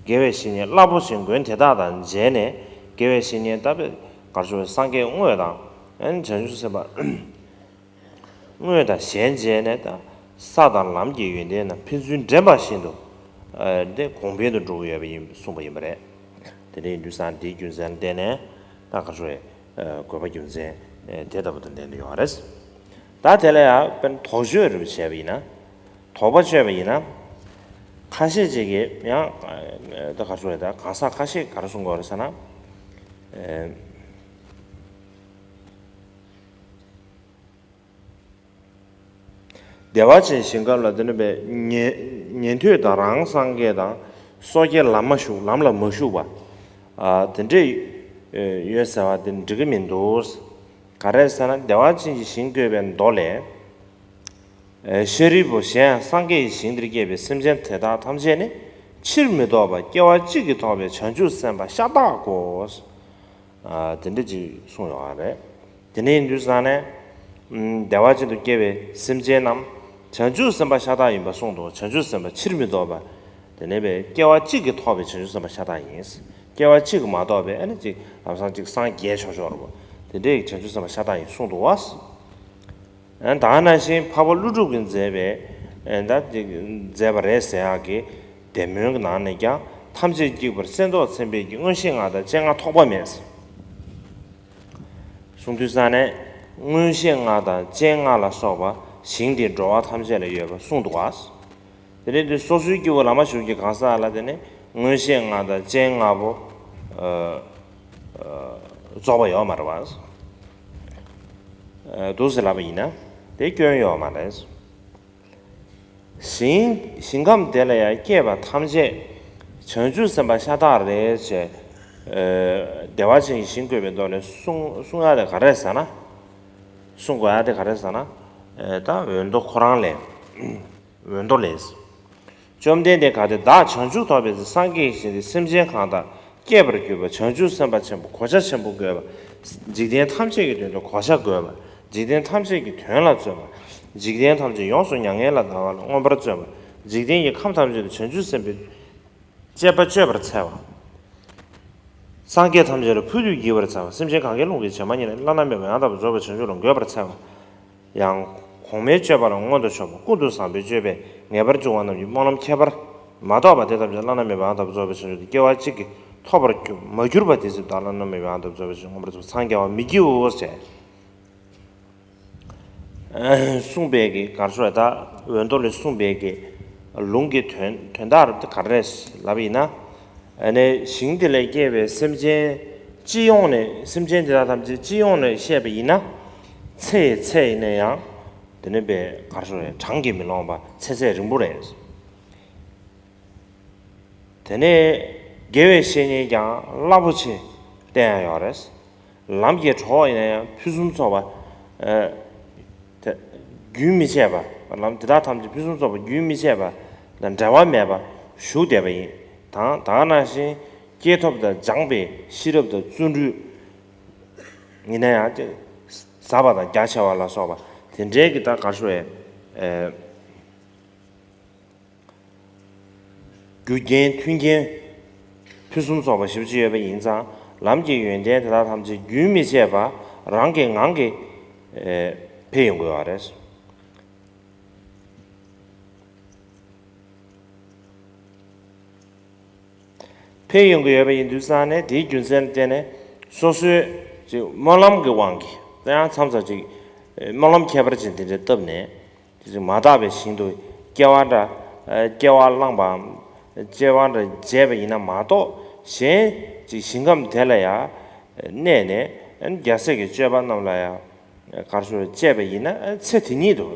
དགེ་བའི་བཤེས་གཉེན་རླབས་པོ་ཆེའི་མགོན་དེ་དག་དང་མཇལ་ནས། དགེ་བའི་བཤེས་གཉེན་ལྟ་བུའི་གར་བྱུང་བའི་སངས་རྒྱས་དངོས་དང་། ཨན་བྱང་ཆུབ་སེམས་དཔའ་དངོས་དང་ཞལ་མཇལ་ནས་ད་ས་དང་ལམ་གྱི་ཡོན་ཏན་རྣམས་ཕན་ཚུན་འདྲེན་པ་བཞིན་དུ། ཨ། དེ་གོང་འཕེལ་དུ་འགྲོ་གི་ཡོད་པ་ཡིན་གསུངས་པ་ཡིན་པ་རེད། དེ་འདྲ་ཡིན་དུས་ཙང་དེའི་རྒྱུ་མཚན་ལ་བརྟེན་ནས་ད་གར་བྱུང་བའི་དགོས་པ་རྒྱུ་མཚན་དེ་ལྟ་བུ་དང་ལྡན་དུ་ཡོང་བ་རེད། ད་དེ་ལ་ཡང་དཔེར་ན་དོགས་གཅོད་རེ་བྱས་པ་ཡིན་ན། དོགས་པ་གཅོད་པ་ཡིན་ན། ཁ་ཤས་ཅིག་གིས་ཡང་ད་ག་རེ་ཟེར་དགོས་རེད། ད་གང་ཟག་ཁ་ཤས་ག་རེ་གསུང་གི་ཡོད་རེད་ཟེར་ན། ཨེ། བདེ་བ་ཅན་ཞིང་ཁམས་ལ་དེ་ནི་པའི་ཉན་ཉན་ཐོས་དང་རང་སངས་རྒྱས་དང་སོ་སྐྱེ་ལམ་མ་ཞུགས་ལམ་ལ་མ་ཞུགས་པ། ཨ། དེ་འདྲས་ཡོད་ཟེར་བ་དེ་འགྲིག་གི་མི་འདུག་ག་རེ་ཟེར་ན་བདེ་བ་ཅན་གྱི་ཞིང་བཀོད་པའི་མདོ་ལས། ཨེ། ཤཱ་རིའི་བུ་གཞན་ཡང་སངས་རྒྱས་ཀྱི་ཞིང་དེར་སྐྱེས་པའི་སེམས་ཅན་དེ་དག་ཐམས་ཅད་ནི་ཕྱིར་མི་ལྡོག་པ་སྐྱེ་བ་གཅིག་གིས་ཐོགས་པའི་བྱང་ཆུབ་སེམས་དཔའ་ཤ་སྟག་གོ། ཨ། དེ་འདྲ་ཅིག་གསུངས་ཡོད་རེད། དེ་འདྲ་ཡིན་དུས་ཙང་ནས། ཨམ། བདེ་བ་ཅན་དུ་སྐྱེ་བའི་སེམས་ཅན་རྣམས་བྱང་ཆུབ་སེམས་དཔའ་ཤ་སྟག་ཡིན་པ་གསུངས་འདུག་བྱང་ཆུབ་སེམས་དཔའ་ཕྱིར་མི་ལྡོག་པ། དེ་ནས་པའི་སྐྱེ་བ་གཅིག་གིས་ཐོགས་པའི་བྱང་ཆུབ་སེམས་དཔའ་ཤ་སྟག་ཡིན། སྐྱེ་བ་གཅིག་མ་གཏོགས་པའི་ཨ་ནི་ཅིག་ལམ་སང་ཅིག་སངས་རྒྱས་ཆོག་ཆོག་རེད་པ། དེ་འདྲའི་བྱང་ཆུབ་སེམས་དཔའ་ཤ་སྟག་ཡིན་གསུངས་འདུག་བ། ཨ་ནི་ད་ག་ནང་བཞིན་འཕགས་པ་ཀླུ་སྒྲུབ་ཀྱིས་མཛད་པའི་ཨ་ནི་ད་ཅིག་མཛད་པ་རེད་ཟེར་ཡག་གི་བདེ་སྨོན་གྱི་ནང་ནས་ཀྱང་། ཐམས་ཅད་སྐྱེ་བར་གསེར་མདོག་ཚེམ་པའི་གི། མངོན་ཤེས་ལྔ་དང་སྤྱན་ལྔ་ཐོགས་པ་མེད། གསུང་དུས་ཙང་ནས་མངོན་ཤེས་ལྔ་དང་སྤྱན་ལྔ་ལ་སོགས་པ་ཞིང་དེའི་འགྲོ་བ་ཐམས་ཅད་ལ་ཡོད་པར་གསུངས་འདུག་བ། དེ་ནས་དེ་སོ་སོའི་སྐྱེ་བོ་བླ་མ་ཞིག་གི་གང་ཟག་ལ་དེ་ནས་མངོན་ཤེས་ལྔ་དང་སྤྱན་ལྔ་པོ་ཨ་ཨ་རྫོགས་པ་ཡོད་མ་རེད་བ། ཨ་འདུག་ཟེར་ལབ་པ་ཡིན་ན་དེ་སྐྱོན་ཡོད་མ་རེད། ཞིང་ཞིང་ཁམས་དེ་ལ་ཡང་སྐྱེས་པ་ཐམས་ཅད་བྱང་ཆུབ་སེམས་དཔའ་ཤ་སྟག་རེད་ཅེས། ཨ་བདེ་བ་ཅན་གྱི་ཞིང་བཀོད་པའི་མདོ་ལས་གསུང་གསུང་ཡག་དེ་ག་རེ་ཟེར་ན། གསུང་དགོས་ཡག་དེ་ག་རེ་ཟེར་ན། ཨ་ད་འོད་མདོ་ཁོ་རང་ལས། འོད་མདོ་ལས། བཅོམ་ལྡན་འདས་ག་དེ་བདག་བྱང་ཆུབ་ཐོབ་པའི་ཚེ། སངས་རྒྱས་ཞིང་དེར་སེམས་ཅན་གང་དག་སྐྱེས་པར་གྱུར་པ། བྱང་ཆུབ་སེམས་དཔའ་ཆེན་པོ་གོ་ཆ་ཆེན་པོ་བགོས་པ། འཇིག་རྟེན་ཐམས་ཅད་ཀྱི་དོན་དུ་གོ་ཆ་བགོས་པ། འཇིག་རྟེན་ཐམས་ཅད་ཀྱི་དོན་ལ་བརྩོན་པ། འཇིག་རྟེན་ཐམས་ཅད་ཡོངས་སུ་མྱ་ངན་ལས་འདའ་བ་ལ་མངོན་པར་བརྩོན་པ། འཇིག་རྟེན་གྱི་ཁམས་ཐམས་ཅད་དུ་བྱང་ཆུབ་སེམས་དཔའི་སྤྱད་པ་སྤྱོད་པར་འཚལ་བ། སངས་རྒྱས་ཐམས་ཅད་ལ་ཕུལ་དུ་བགྱི་བར་འཚལ་བ། སེམས་ཅན་གང་གཱའི་ཀླུང་གི་བྱེ་མ་སྙེད་ནས། བླ་ན་མེད་པ་ཡང་དག་པར་རྫོགས་པའི་བྱང་ཆུབ་ལ་འགོད་པར་འཚལ་བ། ཡང་གོང་མའི་སྤྱོད་པ་ལ་མངོན་དུ་ཕྱོགས་པ། ཀུན་ཏུ་བཟང་པོའི་སྤྱོད་པས་ངེས་པར་འབྱུང་བ་རྣམས་ཀྱི་སྨོན་ལམ་ཁྱད་པར་མ་གཏོགས་པ་དེ་ཐམས་ཅད་བླ་ན་མེད་པ་ཡང་དག་པར་རྫོགས་པའི་བྱང་ཆུབ་ཏུ་སྐྱེ་བ་གཅིག་གིས་ཐོབ་པར་གྱུར་མ་གྱུར་པ་དེ་ཚེ་བདག་བླ་ན་མེད་པ་ཡང་དག་པར་རྫོགས་པའི་བྱང་ཆུབ་མངོན་པར་རྫོགས་སངས་རྒྱ་བར་མི་བགྱིའོ་ཞེས་གསུངས་པའི་གི་གར་ཤོར་ད་འོད་མདོ་ལས་གསུངས་པའི་གི་ལུང་གི་དོན་དོན་དག་ག་རེ་ལབ་ཡིན་ན། ཨ་ནི་ཞིང་དེ་ལས་སྐྱེས་པའི་སེམས་ཅན་སྤྱི་ཡོངས་ནས་སེམས་ཅན་དེ་དག་ཐམས་ཅད་སྤྱི་ཡོངས་ནས་བཤད་པ་ཡིན་ན། ཚེ་ཡི་ཚད་ཡིན་ན་ཡང་དེ་ནི་པའི་གར་ཤོར་གྲངས་ཀྱིས་མི་ལོངས་པ་ཚེ་ཚད་རིང་པོ་རེད། དེ་ནས་དགེ་བའི་བཤེས་གཉེན་ཀྱང་རླབས་པོ་ཆེ་བསྟེན་ཡག་ཡོད་རེད། ལམ་གྱི་གྲོགས་ཡིན་ན་ཡང་ཕུན་སུམ་ཚོགས་པ། ཨ་དེ་རྒྱུན་མི་ཆད་པ། ལམ་དེ་དག་ཐམས་ཅད་ཕུན་སུམ་ཚོགས་པ་རྒྱུན་མི་ཆད་པ་དང་འབྲལ་བ་མེད་པ་བཞུགས་བསྡད་པ་ཡིན། དང་ད་ག་ནང་བཞིན་སྐྱེས་ཐོབ་དང་སྦྱངས་པའི་ཤེས་རབ་དང་བརྩོན་འགྲུས་ཡིན་ན་ཡང་ཟབ་པ་དང་རྒྱ་ཆེ་བ་ལ་སོགས་པ་དེ་འདྲའི་གི་ད་གར་ཤོར་བའི་ཨ། རྒྱུ་རྐྱེན་མཐུན་རྐྱེན་ཕུན་སུམ་ཚོགས་པ་ཞེ་པོ་ཅིག་ཡོད་པ་ཡིན་ཙང་། ལམ་གྱི་ཡོན་ཏན་དེ་དག་ཐམས་ཅད་རྒྱུན་མི་ཆད་པ་རང་གི་ངང་གིས་ཨེ་འཕེལ་ཡོང་གི་ཡོད་རེད། འཕེལ་ཡོང་གི་ཡོད་པ་ཡིན་དུས་ཙང་ནས། དེའི་རྒྱུ་མཚན་ལ་བརྟེན་ནས་སོ་སོའི་ཅིག་སྨོན་ལམ་གྱི་དབང་གིས། དེ་ཡང་མཚམས་མཚམས་ཅིག་སྨོན་ལམ་ཁྱད་པར་ཅན་དེ་འདྲ་བཏབ་ནས། དེ་ཚོ་མ་དག་པའི་ཞིང་དུ་སྐྱེ་བ་འདྲ། སྐྱེ་བ་བླངས་པའམ་སྐྱེ་བ་འདྲ་བྱས་པ་ཡིན་ན་མ་གཏོགས། གཞན་ཅིག་ཞིང་ཁམས་དེ་ལ་ཡང་གནས་ནས་རྒྱལ་སྲས་ཀྱི་སྤྱོད་པ་རྣམས་ལ་ཡང་གར་ཞུ་སྤྱད་པ་ཡིན་ན། ཚེ་དེ་ཉིད་དུ་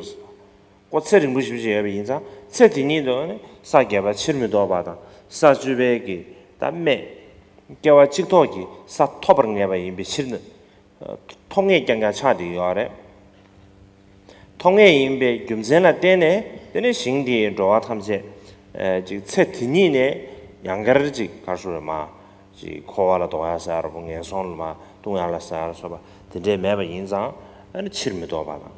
ཁོ་ཚེ་རིང་པོ་ཞེ་པོ་ཅིག་ཡོད་པ་ཡིན་ཙང་། ཚེ་དེ་ཉིད་དུ་ས་བརྒྱད་པ་ཕྱིར་མི་ལྡོག་པ་དང་། ས་བཅུ་པའི་གི་ད་སྨད་སྐྱེ་བ་གཅིག་ཐོག་གི་ས་ཐོབ་པར་ངེས་པ་ཡིན་པའི་ཕྱིར་ན། ཐོབ་ངེས་རྐྱང་རྐྱང་ཆགས་བསྡད་ཡོད་རེད། ཐོབ་ངེས་ཡིན་པའི་རྒྱུ་མཚན་ལ་བརྟེན་ནས། དེ་ནས་ཞིང་འདིའི་འགྲོ་བ་ཐམས་ཅད་ཨ་ཅིག་ཚེ་དེ་ཉིད་ནས་ཡང་བསྐྱར་ཅིག་གར་ཞུ་རེད་མ། ཅིག་འཁོར་བ་ལ་ལྡོག་ཡ་ཟེར་ཡ་རེད་པོ། ངན་སོང་ལ་མ་ལྟུང་ཡ་ལ་ཟེར་ཡ་ལ་སོགས་པ་དེ་འདྲས་མེད་པ་ཡིན་ཙང་། ཨ་ནི་ཕྱིར་མི་ལྡོག་པ་དང་།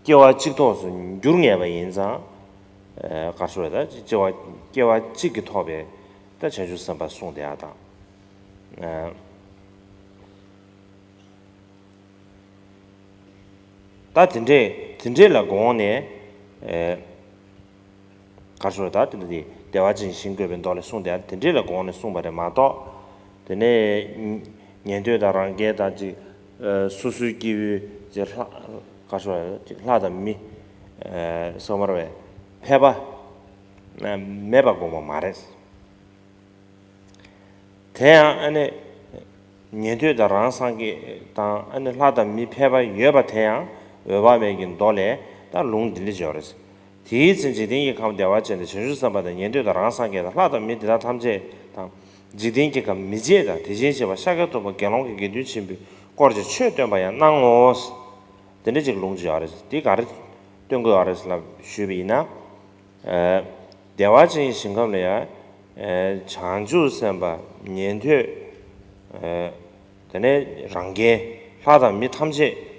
སྐྱེ་བ་གཅིག་ཐོག་སུ་འགྱུར་ངེས་པ་ཡིན་ཙང་། ཨ་གར་ཞུ་རེད། ད་སྐྱེ་བ་སྐྱེ་བ་གཅིག་གི་ཐོག་པའི་ད་བྱང་ཆུབ་སེམས་དཔའ་གསུངས་བསྡད་ཡ་དང་། ཨ། ད་དེ་འདྲས་དེ་འདྲས་ལ་དགོངས་ནས། ཨེ་གར་ཞུ་ད་དེ་འདྲས་དེ་བདེ་བ་ཅན་ཞིང་བཀོད་པའི་མདོ་ལས་གསུངས་ཏེ། དེ་འདྲས་ལ་དགོངས་ནས་གསུངས་པ་རེད་མ་གཏོགས། དེ་ནས་ཉན་ཐོས་དང་རང་རྒྱལ་དང་ཅིག་ཨེ་སོ་སོའི་སྐྱེ་བོའི་ཅིག་ལྷ་གར་ཞུ་ཅིག་ལྷ་དང་མི་ཨེ་སོགས་མར་བའི་ཕལ་པ་ཨེ་མེད་པ་དགོངས་པ་མ་རེད། དེ་ཡང་ཨ་ནི་ཉན་ཐོས་དང་རང་སངས་རྒྱས་དང་། ཨ་ནི་ལྷ་དང་མི་ཕལ་པ་ཡོད་པ་དེ་ཡང་འོད་དཔག་མེད་ཀྱི་མདོ་ལས་ད་ལུང་འདི་འདྲ་ཡོད་རེད། དེའི་ཚེ་འཇིག་རྟེན་གྱི་ཁམས་བདེ་བ་ཅན་དུ་བྱང་ཆུབ་སེམས་དཔའ་དང་ཉན་ཐོས་དང་རང་སངས་རྒྱས་དང་ལྷ་དང་མི་དེ་དག་ཐམས་ཅད་དང་། འཇིག་རྟེན་གྱི་ཁམས་མི་མཇེད་དང་། དེ་བཞིན་གཤེགས་པ་ཤཱཀྱ་ཐུབ་པ་དགེ་སློང་གི་དགེ་འདུན་ཆེན་པོའི་དཀོར་གྱི་ཆོས་སྟོན་པ་ཡང་སྣང་ངོ་། དེ་འདྲ་ཅིག་ལུང་ཅིག་ཡོད་རེད། དེ་ག་རེ་སྟོན་གྱི་ཡོད་རེད་ལབ་ཞུས་པ་ཡིན་ན། ཨ་བདེ་བ་ཅན་གྱི་ཞིང་ཁམས་ལ་ཡང་ཨ་བྱང་ཆུབ་སེམས་དཔའ་ཉན་ཐོས། ཨ་དེ་ནས་རང་རྒྱལ་ལྷ་དང་མི་ཐམས་ཅད་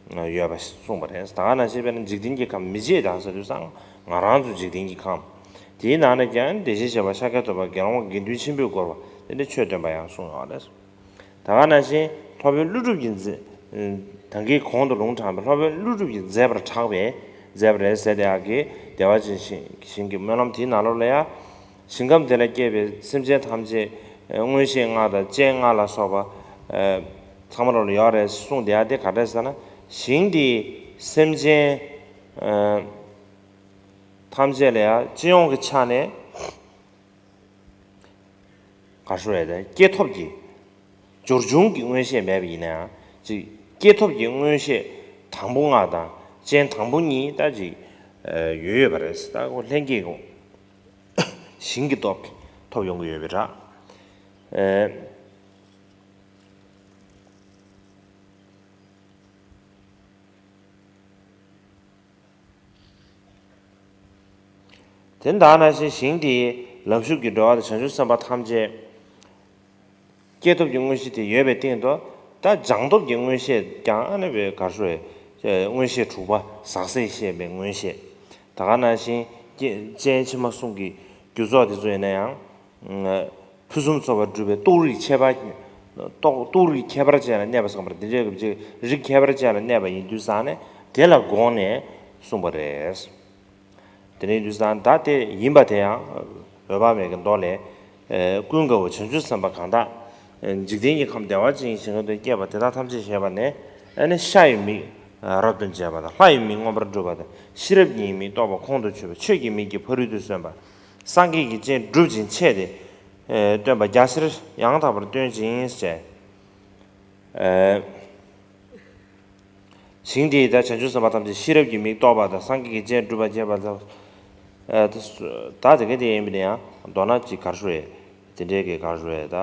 ཡོད་པ་གསུངས་པ་རེད། ད་ག་ནང་བཞིན་དཔེར་ན་འཇིག་རྟེན་གྱི་ཁམས་མི་མཇེད་དང་ཟེར་དུས་ཙང་ང་རང་ཚོ་འཇིག་རྟེན་གྱི་ཁམས་དེའི་ནང་ནས་ཀྱང་དེ་བཞིན་གཤེགས་པ་ཤཱཀྱ་ཐུབ་པ་དགེ་སློང་དགེ་འདུན་ཆེན་པོས་བསྐོར་བ་ དེ་འདྲའི་ཆོས་སྟོན་པ་ཡང་གསུངས་ཡོད་རེད། ད་ག་ནང་བཞིན་སློབ་དཔོན་ཀླུ་སྒྲུབ་ཀྱིས་མཛད། ད་གིན་གོང་དུ་ལུང་དྲངས་པའི་སློབ་དཔོན་ཀླུ་སྒྲུབ་ཀྱིས་མཛད་པར་གྲགས་པའི་མཛད་པ་རེད་ཟེར་དེ་ཡག་གི་བདེ་བ་ཅན་ཞིང་གི་སྨོན་ལམ་དེའི་ནང་ལོགས་ལ་ཡང་། ཞིང་ཁམས་དེ་ལ་སྐྱེས་པའི་སེམས་ཅན་ཐམས་ཅད་མངོན་ཤེས་ལྔ་དང་སྤྱན་ལྔ་ལ་སོགས་པ་ཚང་མ་ལོགས་ལ་ཡོད་རེད་གསུངས་དེ་ཡག་དེ་ག་འདྲས་ཟེར་ན། ཞིང་དེའི་སེམས་ཅན་ཐམས་ཅད་ལ་ཡང་སྤྱི་ཡོངས་ཀྱི་ཆ་ནས། ག་རེ་ཟེར་དགོས་རེད། སྐྱེས་ཐོབ་ཀྱི་སྦྱོར་བྱུང་གི་མངོན་ཤེས་མེད་པ་ཡིན་ན་ཡང་ཅིག་སྐྱེས་ཐོབ་ཀྱི་མངོན་ཤེས་དང་པོ་ལྔ་དང་སྤྱན་དང་པོ་གཉིས་ད་ཅིག་ཡོད་ཡོད་པ་རེད། ད་ཁོ་ལྷན་སྐྱེས་ཀྱི་ཞིང་གི་སྟོབས་ཀྱིས་ཐོབ་ཡོང་གི་ཡོད་པའི་ར། དེ་ལྟར་ན་ཞིང་ཞིང་དེའི་ལམ་ཞུགས་ཀྱི་འགྲོ་བ་དང་བྱང་ཆུབ་སེམས་དཔའ་ཐམས་ཅད་སྐྱེས་ཐོབ་ཀྱི་མངོན་ཤེས་དེ་ཡོད་པའི་སྟེང་དུ། ད་སྦྱངས་སྟོབས་ཀྱི་མངོན་ཤེས་ཀྱང་ཨ་ནི་བའི་གར་ཤོར་བའི་མངོན་ཤེས་དྲུག་པ་ཟག་ཟད་ཤེས་པའི་མངོན་ཤེས། ད་ག་ནང་བཞིན་སྤྱན་ཕྱི་མ་གསུམ་གྱི་རྒྱུ་ཚོགས་དེ་ཚོ་ཡིན་ན་ཡང་། ཕུན་སུམ་ཚོགས་པར་གྲུབ་པའི་རྟོགས་རིགས་ཁྱད་པར། རྟོགས་རྟོགས་རིགས་ཁྱད་པར་ཅན་ལ་གནས་པ་ཟེར་བ་འདི་འདྲའི་གི་རིགས་ཁྱད་པར་ཅན་ལ་གནས་པ་ཡིན་དུས་ཙང་ནས་དེ་ལ་དགོངས་ནས་གསུངས་པ་རེད། དེ་ནས་དུས་ཙང་ད་དེ་ཡིན་པ་དེ་ཡང་འོད་དཔག་མེད་ཀྱི་མདོ་ལས། ཀུན་དགའ་བོ་བྱང་ཆུབ་སེམས་དཔའ་གང་དག་འཇིག་རྟེན་གྱི་ཁམས་བདེ་བ་ཅན་ཞིང་ཁམས་དུ་སྐྱེས་པ་དེ་དག་ཐམས་ཅད་ཞེས་པ་ནས། ཨ་ནི་ཤ་ཡི་མིག་རབ་ཏུ་འབྱེད་པ་དང་། ལྷ་ཡི་མིག་མངོན་པར་གྲུབ་པ་དང་། ཤེས་རབ་ཀྱི་མིག་རྟོགས་པ་ཁོང་དུ་ཆུད་པ། ཆོས་ཀྱི་མིག་གིས་ཕ་རོལ་ཏུ་སོན་པ། སངས་རྒྱས་ཀྱི་སྤྱན་གྲུབ་ཅིང་འཆད་དེ་སྟོན་པ་རྒྱ་ཆེར་ཡང་དག་པར་སྟོན་ཅིང་ཞེས། ཞིང་དེའི་ད་བྱང་ཆུབ་སེམས་དཔའ་ཐམས་ཅད་ཤེས་རབ་ཀྱི་མིག་རྟོགས་པ་དང་། སངས་རྒྱས་ཀྱི་སྤྱན་གྲུབ་པ་བཅས་པ་དང་། ད་དེ་ག་དེ་ཡིན་པ་ནི་ཡང་མདོར་ན་ཅིག་གར་ཤོར་བའི་དེ་འདྲའི་གི་གར་ཤོར་བའི་ད་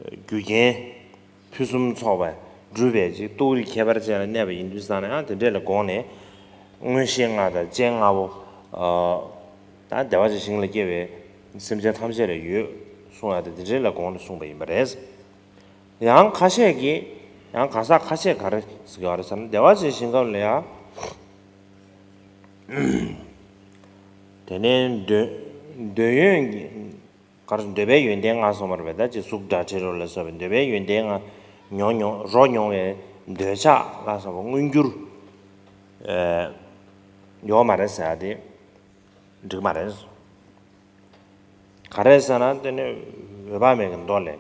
རྒྱུ་རྐྱེན་ཕུན་སུམ་ཚོགས་པ་གྲུབ་པའི་ཅིག་རྟོགས་རིགས་ཁྱད་པར་ཅན་ལ་གནས་པ་ཡིན་དུས་ཙང་ནས་ཡང་དེ་འདྲས་ལ་དགོངས་ནས། མངོན་ཤེས་ལྔ་དང་སྤྱན་ལྔ་པོ་ད་བདེ་བ་ཅན་ཞིང་ལ་སྐྱེ་བའི་སེམས་ཅན་ཐམས་ཅད་ལ་ཡོད་གསུངས་ཡ་དེ་དེ་འདྲས་ལ་དགོངས་ནས་གསུངས་པ་ཡིན་པ་རེད། ཡང་ཁ་ཤས་ཀྱིས། ཡང་གང་ཟག་ཁ་ཤས་ག་རེ་ཟེར་གྱི་ཡོད་རེད་ཟེར་ན། བདེ་བ་ཅན་ཞིང་ཁམས་ལ་ཡང་། དེ་ནས་འདོད་འདོད་ཡོན་གྱི་ག་རེ། འདོད་པའི་ཡོན་ཏན་ལྔ་གསུངས་པ་རེད་པས། ད་ཅིག་གཟུགས་སྒྲ་དྲི་རོ་ལ་སོགས་པའི་འདོད་པའི་ཡོན་ཏན་ལྔ་མྱོང་མྱོང་རོ་མྱོང་བའི་འདོད་ཆགས་ལ་སོགས་པ་མངོན་གྱུར་ཡོད་མ་རེད་ཟེར་ཡ་དེ་འགྲིག་མ་རེད། ག་རེ་ཟེར་ན། དེ་ནི་འོད་དཔག་མེད་ཀྱི་མདོ་ལས།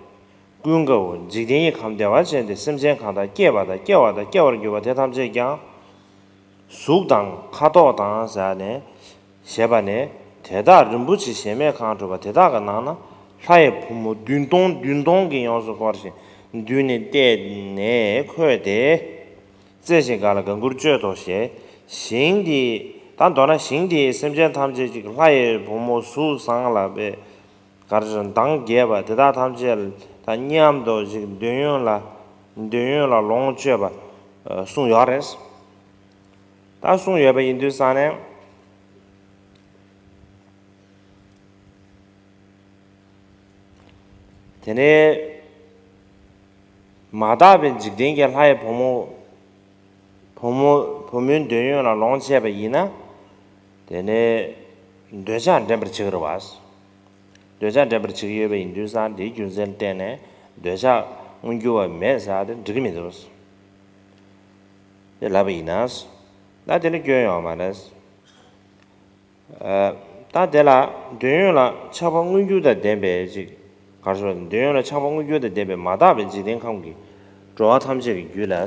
ཀུན་དགའ་བོ། འཇིག་རྟེན་གྱི་ཁམས་བདེ་བ་ཅན་དེར་སེམས་ཅན་གང་དག་སྐྱེས་པ་དང་སྐྱེ་བ་དང་སྐྱེ་བར་འགྱུར་བ་དེ་ཐམས་ཅད་ཀྱང་། གཟུགས་དང་ཁ་དོག་དང་ཟེར་ནས། ཞེས་པ་ནས། དེ་དག་རིན་པོ་ཆེ་གཞལ་མེད་ཁང་གྲུབ་པ་དེ་དག་གི་ནང་ན། ལྷ་ཡི་བུ་མོ་བདུན་སྟོང་བདུན་སྟོང་གིས་ཡོངས་སུ་བསྐོར་ཞིང་། མདུན་ནས་བལྟས་ནས་འཁོད་དེ། རྩེ་ཞིང་དགའ་ལ་དགའ་མགུར་སྤྱོད་དོ་ཞེས། ཞིང་འདི། ད་མདོར་ན་ཞིང་འདིའི་སེམས་ཅན་ཐམས་ཅད་ཅིག་ལྷ་ཡི་བུ་མོ་གཟུགས་བཟང་ལ་དཔེ། གར་མདངས་རྒྱས་པ་དེ་དག་ཐམས་ཅད་དང་མཉམ་དུ་ཅིག་འདོད་ཡོན་ལ། འདོད་ཡོན་ལ་ལོངས་སྤྱོད་པ་གསུངས་ཡོད་རེད། ད་གསུངས་ཡོད་པ་ཡིན་དུས་ཙང་ནས། དེ་ནས་མ་དག་པའི་འཇིག་རྟེན་གྱི་ལྷ་ཡི་བུ་མོ། བུ་མོ་བུ་མོའི་འདོད་ཡོན་ལ་ལོངས་སྤྱད་པ་ཡིན་ན། དེ་ནས་འདོད་ཆགས་འདྲེན་པར་བྱེད་ཀྱི་རེད་བ། འདོད་ཆགས་འདྲེན་པར་བྱེད་ཀྱི་ཡོད་པ་ཡིན་དུས་ཙང་དེའི་རྒྱུ་མཚན་བརྟེན་ནས་འདོད་ཆགས་མངོན་གྱུར་བ་མེད་ཟེར་ཡ་དེ་འགྲིག་གི་མི་འདུག་དེ་ལབ་པ་ཡིན་ན། ད་དེ་ལ་སྐྱོན་ཡོད་མ་རེད། ད་དེ་ལ་འདོད་ཡོན་ལ་ཆགས་པ་མངོན་གྱུར་དང་ལྡན་པའི་ཅིག་གར་སོགས་འདོད་ཡོན་ལ་ཆགས་པ་མངོན་གྱུར་དང་ལྡན་པའི་མ་དག་པའི་འཇིག་རྟེན་ཁམས་ཀྱི་འགྲོ་བ་ཐམས་ཅད་ཀྱི་རྒྱུད་ལ་ད།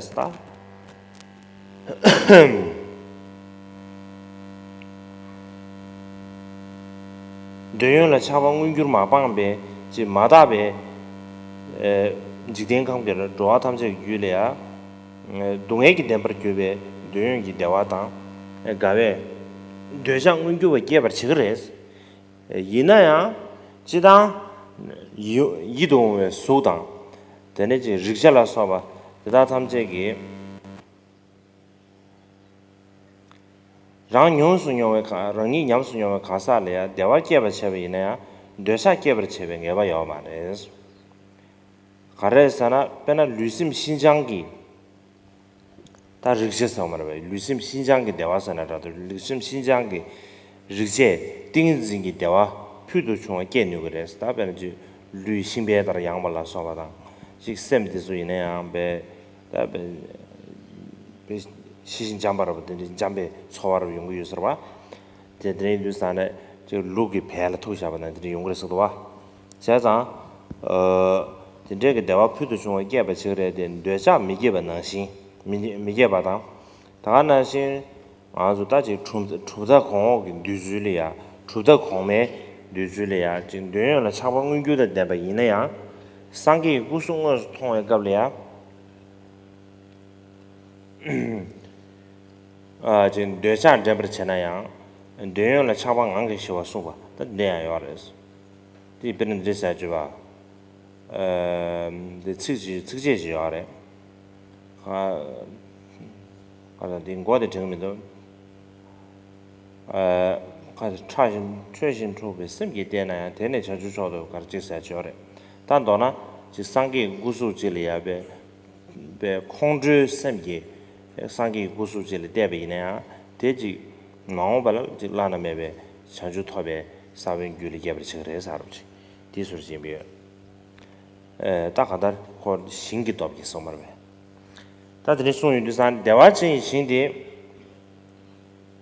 འདོད་ཡོན་ལ་ཆགས་པ་མངོན་གྱུར་མ་སྤངས་པའི་ཅིག་མ་དག་པའི་འཇིག་རྟེན་ཁམས་ཀྱི་འགྲོ་བ་ཐམས་ཅད་ཀྱི་རྒྱུད་ལ་ཡང་། སྡུག་བསྔལ་གྱི་བདེན་པར་གྱུར་པའི་འདོད་ཡོན་གྱི་བདེ་བ་དང་། དགའ་བའི་འདོད་ཆགས་མངོན་གྱུར་བ་སྐྱེད་པར་བྱེད་ཀྱི་རེད། ཡིན་ན་ཡང་། སྤྱིར་བཏང་། ཡིད་ཡིད་དུ་འོང་བའི་གཟུགས་དང་། དེ་ནས་ཅིག་རེག་བྱ་ལ་སོགས་པ་དེ་དག་ཐམས་ཅད་ཀྱིས། རང་ཉམས་སུ་མྱོང་བའི་གང་རང་ཉིད་ཉམས་སུ་མྱོང་བའི་གང་ཟག་ལ་ཡང་བདེ་བ་སྐྱེད་པར་བྱེད་པ་ཡིན་ན་ཡང་འདོད་ཆགས་སྐྱེད་པར་བྱེད་པའི་ངེས་པ་ཡོད་མ་རེད། ག་རེ་ཟེར་ན། དཔེར་ན་ལུས་སེམས་ཤིན་སྦྱངས་ཀྱི། ད་རེག་བྱ་ཟེར་བ་མ་རེད་པས། ལུས་སེམས་ཤིན་སྦྱངས་ཀྱི་བདེ་བ་ཟེར་ན་འདྲ་འདུག་ལུས་སེམས་ཤིན་སྦྱངས་ཀྱི་རེག་བྱས་ཏིང་ངེ་འཛིན་གྱི་བདེ་བ་ཕུལ་དུ་བྱུང་བ་སྐྱེད་ནུས་ཀྱི་རེད། ད་དཔེར་ན་ཅིག་ ལུས་ཤིང་བལ་ལྟར་ཡངས་པ་ལ་སོགས་པ་དང་། ཅིག་སེམས་དེ་ཚོ་ཡིན་ན་ཡང་བལ་ད་བལ་བལ་ཤི་ཞིང་འཇམ་པ་ར་བ་དེ་འདྲའི་འཇམ་པའི་ཚོར་བ་ར་ཡོང་གི་ཡོད་ཟེར་བ། དེ་དེ་འདྲ་ཡིན་དུས་ཙང་ནས་ཅིག་ལུག་གི་བལ་ལ་ཐུག་བཞག་པ་ན་དེ་འདྲ་ཡོང་གི་རེད་ཟེར་འདུག་བ། བྱས་ཙང་། ཨ། དེ་འདྲའི་གི་བདེ་བ་ཕུལ་དུ་བྱུང་བ་བསྐྱེད་པར་བྱེད་ཀྱི་རེད་དེ། འདོད་ཆགས་མི་བསྐྱེད་པ་ནང་བཞིན། མི་མི་བསྐྱེད་པ་དང་། ད་ག་ནང་བཞིན། ང་ཚོ་ད་ཅིག་གྲུབ་གྲུབ་མཐའ་གོང་འོག་གི་འདོད་ཚུལ་ལ་ཡ། གྲུབ་མཐའ་གོང་མའི་འདོད་ཚུལ་ལ་ཡ། ཅིག་འདོད་ཡོན་ལ་ཆགས་པ་མངོན་གྱུར་དང་ལྡན་པ་ཡིན་ན་ཡང་། སངས་རྒྱས་ཀྱི་སྐུ་གཟུགས་དངོས་སུ་མཐོང་བའི་སྐབས་ལ་ཡ། ཨ། ཅིག་འདོད་ཆགས་འདྲེན་པར་བྱེད་ན་ཡང་། འདོད་ཡོན་ལ་ཆགས་པ་ངང་གིས་ཞི་བར་གསུངས་པ་ད་འདི་ཡང་ཡོད་རེད། དེ་དཔེར་ན་འདི་ཟེར་བརྗོད་པ། ཨ། འདི་ཚིགས་བཅད་ཚིགས་བཅད་ཅིག་ཡོད་རེད། ཨ། ཁ་སང་འདི་མགོ་དེ་དྲན་གྱི་མི་འདུག་ཨ། ཁ་སང་ཕྲ་ཞིང་འཕྲོད་ཅིང་འཁྲུགས་པའི་སེམས་ཀྱིས་བལྟས་ན་ཡང་། དེ་ནི་བྱང་ཆུབ་མཆོག་ཏུ་ག་རེ་ཅིག་ཟེར་བརྗོད་རེད། ད་མདོར་ན་ཅིག་སངས་རྒྱས་ཀྱི་སྐུ་གཟུགས་ཅིག་ལ་ཡ་བལྟས་པའི་ཁོང་ཁྲོའི་སེམས་ཀྱིས་སངས་རྒྱས་ཀྱི་སྐུ་གཟུགས་ཅིག་ལ་བལྟས་པ་ཡིན་ན་ཡང་། དེ་ཅིག་མ་འོངས་པ་ལ་ཅིག་བླ་ན་མེད་པའི་བྱང་ཆུབ་ཐོབ་པའི་ས་བོན་རྒྱུད་ལ་སྐྱེ་བར་བྱེད་ཀྱི་རེད་ཟེར་བ་ཅིག་དེ་ཟུར་ཕྱིན་པ་ཡོད། ཨེ། ད་གང་ལྟར་ཁོ་ཞིང་གི་སྟོབས་ཀྱིས་གསུངས་པ་རེད། ད་དེ་ནས་གསུངས་ཡོང་དུས་ཙང་བདེ་བ་ཅན་གྱི་ཞིང་དེ།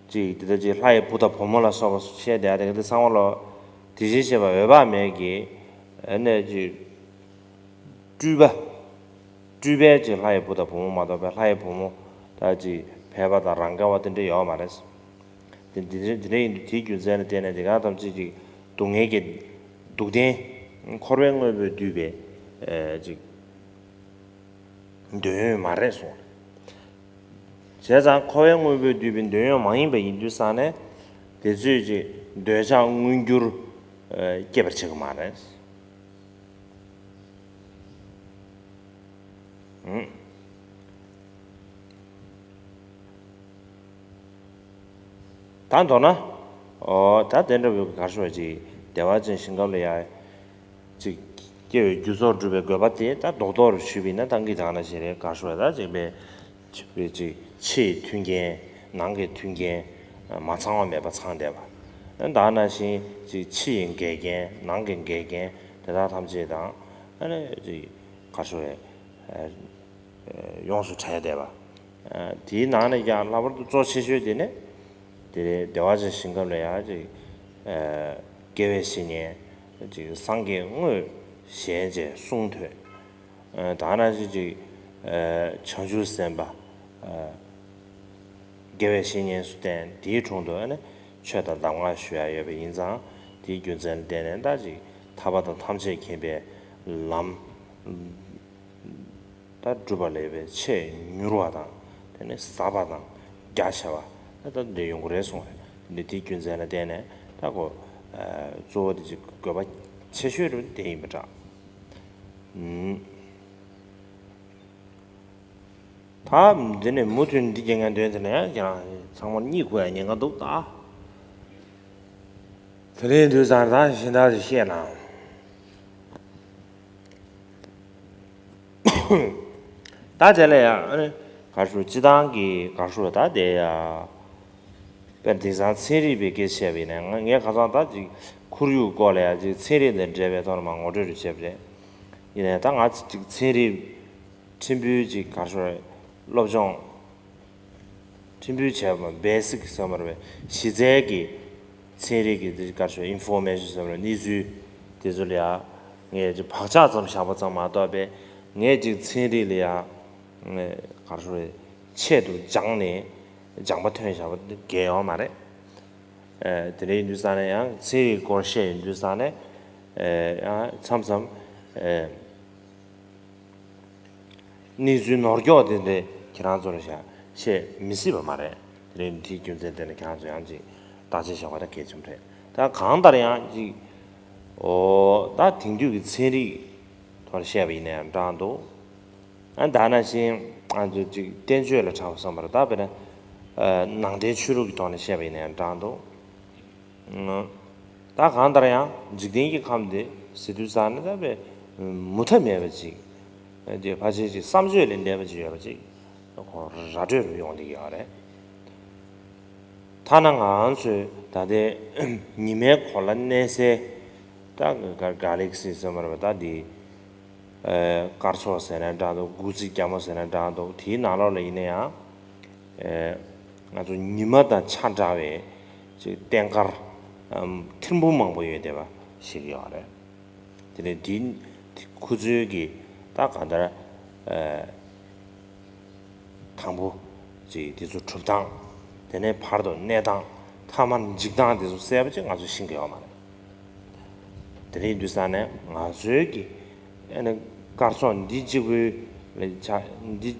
ཅིག་དེ་ལྟར་ཅིག་ལྷ་ཡི་བུ་དང་བུ་མོ་ལ་སོགས་པ་བཤད་བསྡད་དེ་ག་དེ་ཚང་མ་ལོ། དེ་བཞིན་གཤེགས་པ་འོད་དཔག་མེད་ཀྱིས། ཨ་ནི་ཅིག་སྤྲུལ་པ། སྤྲུལ་པའི་ཅིག་ལྷ་ཡི་བུ་དང་བུ་མོ་མ་གཏོགས་པའི་ལྷ་ཡི་བུ་མོ་ད་ཅིག་ཕལ་པ་དང་རང་ག་བ་དེ་འདྲ་ཡོད་མ་རེད། དེ་འདི་འདྲ་འདི་འདྲ་ཡིན་དུས་དེའི་རྒྱུ་མཚན་ལ་བརྟེན་ནས་དེ་ག་ཐམས་ཅད་ཅིག་སྡུག་བསྔལ་གྱི་སྡུག་བདེན། འཁོར་བའི་དངོས་པོས་བསྡུས་པའི་ཨེ་ཅིག་འདོད་ཡོན་མ་རེད་གསུངས། བྱས་ཙང་འཁོར་བའི་དངོས་པོས་བསྡུས་པའི་འདོད་ཡོན་མ་ཡིན་པ་ཡིན་དུས་ཙང་ནས། དེ་ཚོས་ཅིག་འདོད་ཆགས་མངོན་གྱུར་ཨེ་སྐྱེད་པར་བྱེད་ཀྱི་མ་རེད། ཨང་། ད་མདོར་ན། ཨོ། ད་དེ་འདྲ་བའི་ག་རེ་ཞུ་བ་ཅིག་བདེ་བ་ཅན་ཞིང་ཁམས་ལ་ཡ། ཅིག་སྐྱེ་བའི་རྒྱུ་ཚོགས་སྒྲུབ་པའི་དགོས་པ་དེ་ད་རྡོག་རྡོག་རུ་ཞུས་པ་ཡིན་ན། ད་གིན་ད་ག་ནང་བཞིན་རེད། ག་རེ་ཞུ་བ། ད་ཅིག་པའི་ཅིག་ཕྱི་ཡི་མཐུན་རྐྱེན། ནང་གི་མཐུན་རྐྱེན། མ་ཚང་བ་མེད་པ་ཚང་བསྡད་པ། ད་ག་ནང་བཞིན་ཅིག་ཕྱི་ཡི་འགལ་རྐྱེན། ནང་གི་འགལ་རྐྱེན། དེ་དག་ཐམས་ཅད་དང་། ཨ་ནི་ཅིག་ག་རེ་ཞུ་བ། ཡོངས་སུ་བྲལ་བསྡད་པ། དེའི་ནང་ནས་ཀྱང་ལྷག་པར་དུ་གཙོ་ཆེ་ཤོས་དེ་ནི། དེ་རེད། བདེ་བ་ཅན་ཞིང་ཁམས་ལ་ཡང་ཅིག་དགེ་བའི་བཤེས་གཉེན། ཅིག་སངས་རྒྱས་དངོས་ཞལ་མཇལ་གསུང་ཐོས། ད་ག་ནང་བཞིན་ཅིག་བྱང་ཆུབ་སེམས་དཔའ། དགེ་བའི་བཤེས་གཉེན་སུ་བསྟེན། དེའི་དྲུང་དུ་ཨ་ནི་ཆོས་དང་གདམས་ངག་ཞུ་ཡ་ཡོད་པ་ཡིན་ཙང་། དེའི་རྒྱུ་མཚན་ལ་བརྟེན་ནས་ད་ཅིག་ཐར་པ་དང་ཐམས་ཅད་མཁྱེན་པའི་ལམ། ད་སྒྲུབ་པ་ལས་པའི་ཆེས་མྱུར་བ་དང་། དེ་ནས་ཟབ་པ་དང་རྒྱ་ཆེ་བ། ད་ལྟ་འདི་ཡོང་གི་རེད་གསུངས་རེད། འདི་དེའི་རྒྱུ་མཚན་ལ་བརྟེན་ནས་ད་ཁོ། ཨ། གཙོ་བོ་དེ་ཅིག་དགོས་པ་ཆེ་ཤོས་རུ་དེ་ཡིན་པ་འདྲ། ཨུམ། ད་འདི་ནས་མུ་མཐུད་འདི་རྒྱག་མཁན་འདོན་དེ་ན་ཡང་ཁྱེད་རང་ཚང་མ་གཉིད་ཁུག་ཡ་ཉེན་ཁ་འདུག་ད། དེ་རིང་དུས་སང་ད་གཞན་དག་ཅིག་བཤད་ན། ད་དེ་ལ་ཡང་ཨ་ནི་ག་རེ་ཞུ། སྤྱི་བཏང་གི་ག་རེ་ཞུ་ད་དེ་ཡ། དཔེར་དེང་སང་ཚན་རིག་པའི་སྐད་ཆ་བཤད་པ་ཡིན་ན། ང་ངས་ཁ་སང་ད་ཅིག་ཁོར་ཡུག་སྐོར་ལ་ཡ་ཅིག་ཚན་རིག་དང་འབྲེལ་བའི་ཐོག་ནས་མར་ངོ་སྤྲོད་རེ་བྱས་པ་རེད། ཡིན་ནའི་ད་ང་ཅིག་ཚན་རིག་ཕྲན་བུ་ཅིག་ག་རེ་ཞུ་རེད། སློབ་སྦྱོང་ཕྲན་བུ་བྱས་པ། བེ་སིག་ཟེར་བ་རེད་པས། གཞི་རྩའི་གི་ཚན་རིག་གི་དེ་ག་རེ་ཞུ། ཨིན་ཕོར་མེ་ཤན་ཟེར་བ་རེད། གནས་ཚུལ་དེ་ཚོ་ལ་ཡ་ངས་ཅིག་བག་ཆགས་ཙམ་བཞག་པ་ཙམ་མ་གཏོགས་པས། ངས་ཅིག་ཚན་རིག་ལ་ཡ་ག་རེ་ཞུ་རེད། ཆེད་དུ་སྦྱངས་ནས་སྦྱངས་པ་ཐོན་བཞག་པ་གང་ཡང་ཡོད་མ་རེད། ཨ། དེ་འདྲ་ཡིན་དུས་ཙང་ནས་ཡང་ཚན་རིག་སྐོར་བཤད་ཡོང་དུས་ཙང་ནས། ཨ། ཡང་མཚམས་མཚམས། ཨ། གནས་ཚུལ་ནོར་འཁྱོག་དེ་འདྲ་ཁྱེད་རང་ཚོར་བཤད་བཤད་མི་སྲིད་པ་མ་རེད། དེ་རིང་དེའི་རྒྱུ་མཚན་དེ་ནས་ཁྱེད་རང་ཚོ་ཡང་ཅིག་བརྟག་དཔྱད་བྱ་དགོས་ད་གལ་ཆེན་པོ་རེད། ད་གང་ལྟར་ཡང་ཅིག་ཨོ། ད་དེང་དུས་ཀྱི་ཚན་རིག་ཐོག་ནས་བཤད་པ་ཡིན་ན་ཡང་འདྲ་འདུག་ཨ། ད་ནང་བཞིན་ང་ཚོ་ཅིག་བསྟན་བཅོས་ལ་གྲགས་པ་བསམ་པར། ད་དཔེར་ན། ཨ། ནང་བསྟན་ཆོས་ལུགས་ཀྱི་ཐོག་ནས་བཤད་པ་ཡིན་ན་ཡང་འདྲ་འདུག་ད་གང་ལྟར་ཡང་འཇིག་རྟེན་གྱི་ཁམས་འདི་ཟེར་དུས་ཙང་ནས་ད་དཔེ་མུ་མཐའ་མེད་པ་ཅིག་དེ་ཕལ་ཆེར་ཅིག་བསམ་བརྗོད་ལས་འདས་པ་ཅིག་ཡོད་པ་ཅིག་ཁོ་ར་སྤྲོད་རུ་ཡོང་བསྡད་ཀྱི་ཡོད་རེད། ཐ་ན་ང་ཚོས་ད་ལྟའི་ཉི་མའི་འཁོར་ལ་གནས་སའི་ ད་ག་ག་ལེག་སི་ཟེར་མ་རེད་པ། ད་འདི་ཨེ་སྐར་ཚོགས་ཟེར་ན་འདྲ་འདུག་སྐུ་ཚེ་རྒྱ་མོ་ཟེར་ན་འདྲ་འདུག་དེའི་ནང་ལོགས་ལ་ཡིན་ན་ཡང་ཨེ་ང་ཚོ་ཉི་མ་དང་ཆ་འདྲ་བའི་ཅིག་རྟེན་མཁར་ཨམ་ཐིམ་ཕུག་མང་པོ་ཡོད་བསྡད་པ་ཞིག་ཡོད་རེད། དེ་ནས་འདི་ཁོ་ཚོའི་གི་ད་གང་ལྟར་ཨེ་དང་པོ་ཅིག་དེ་ཚོ་གྲུབ་སྟངས། དེ་ནས་བར་དུ་གནས་སྟངས། ཐ་མར་འཇིག་སྟངས་དེ་ཚོ་གསལ་པོ་ཅིག་ང་ཚོས་ཤེས་ཀྱི་ཡོད་མ་རེད། དེ་འདྲ་ཡིན་དུས་ཙང་ནས་ང་ཚོའི་གི་ཨ་ནི་སྐར་ཚོགས་འདི་གཅིག་པུའི་ལ་ཆ་འདི་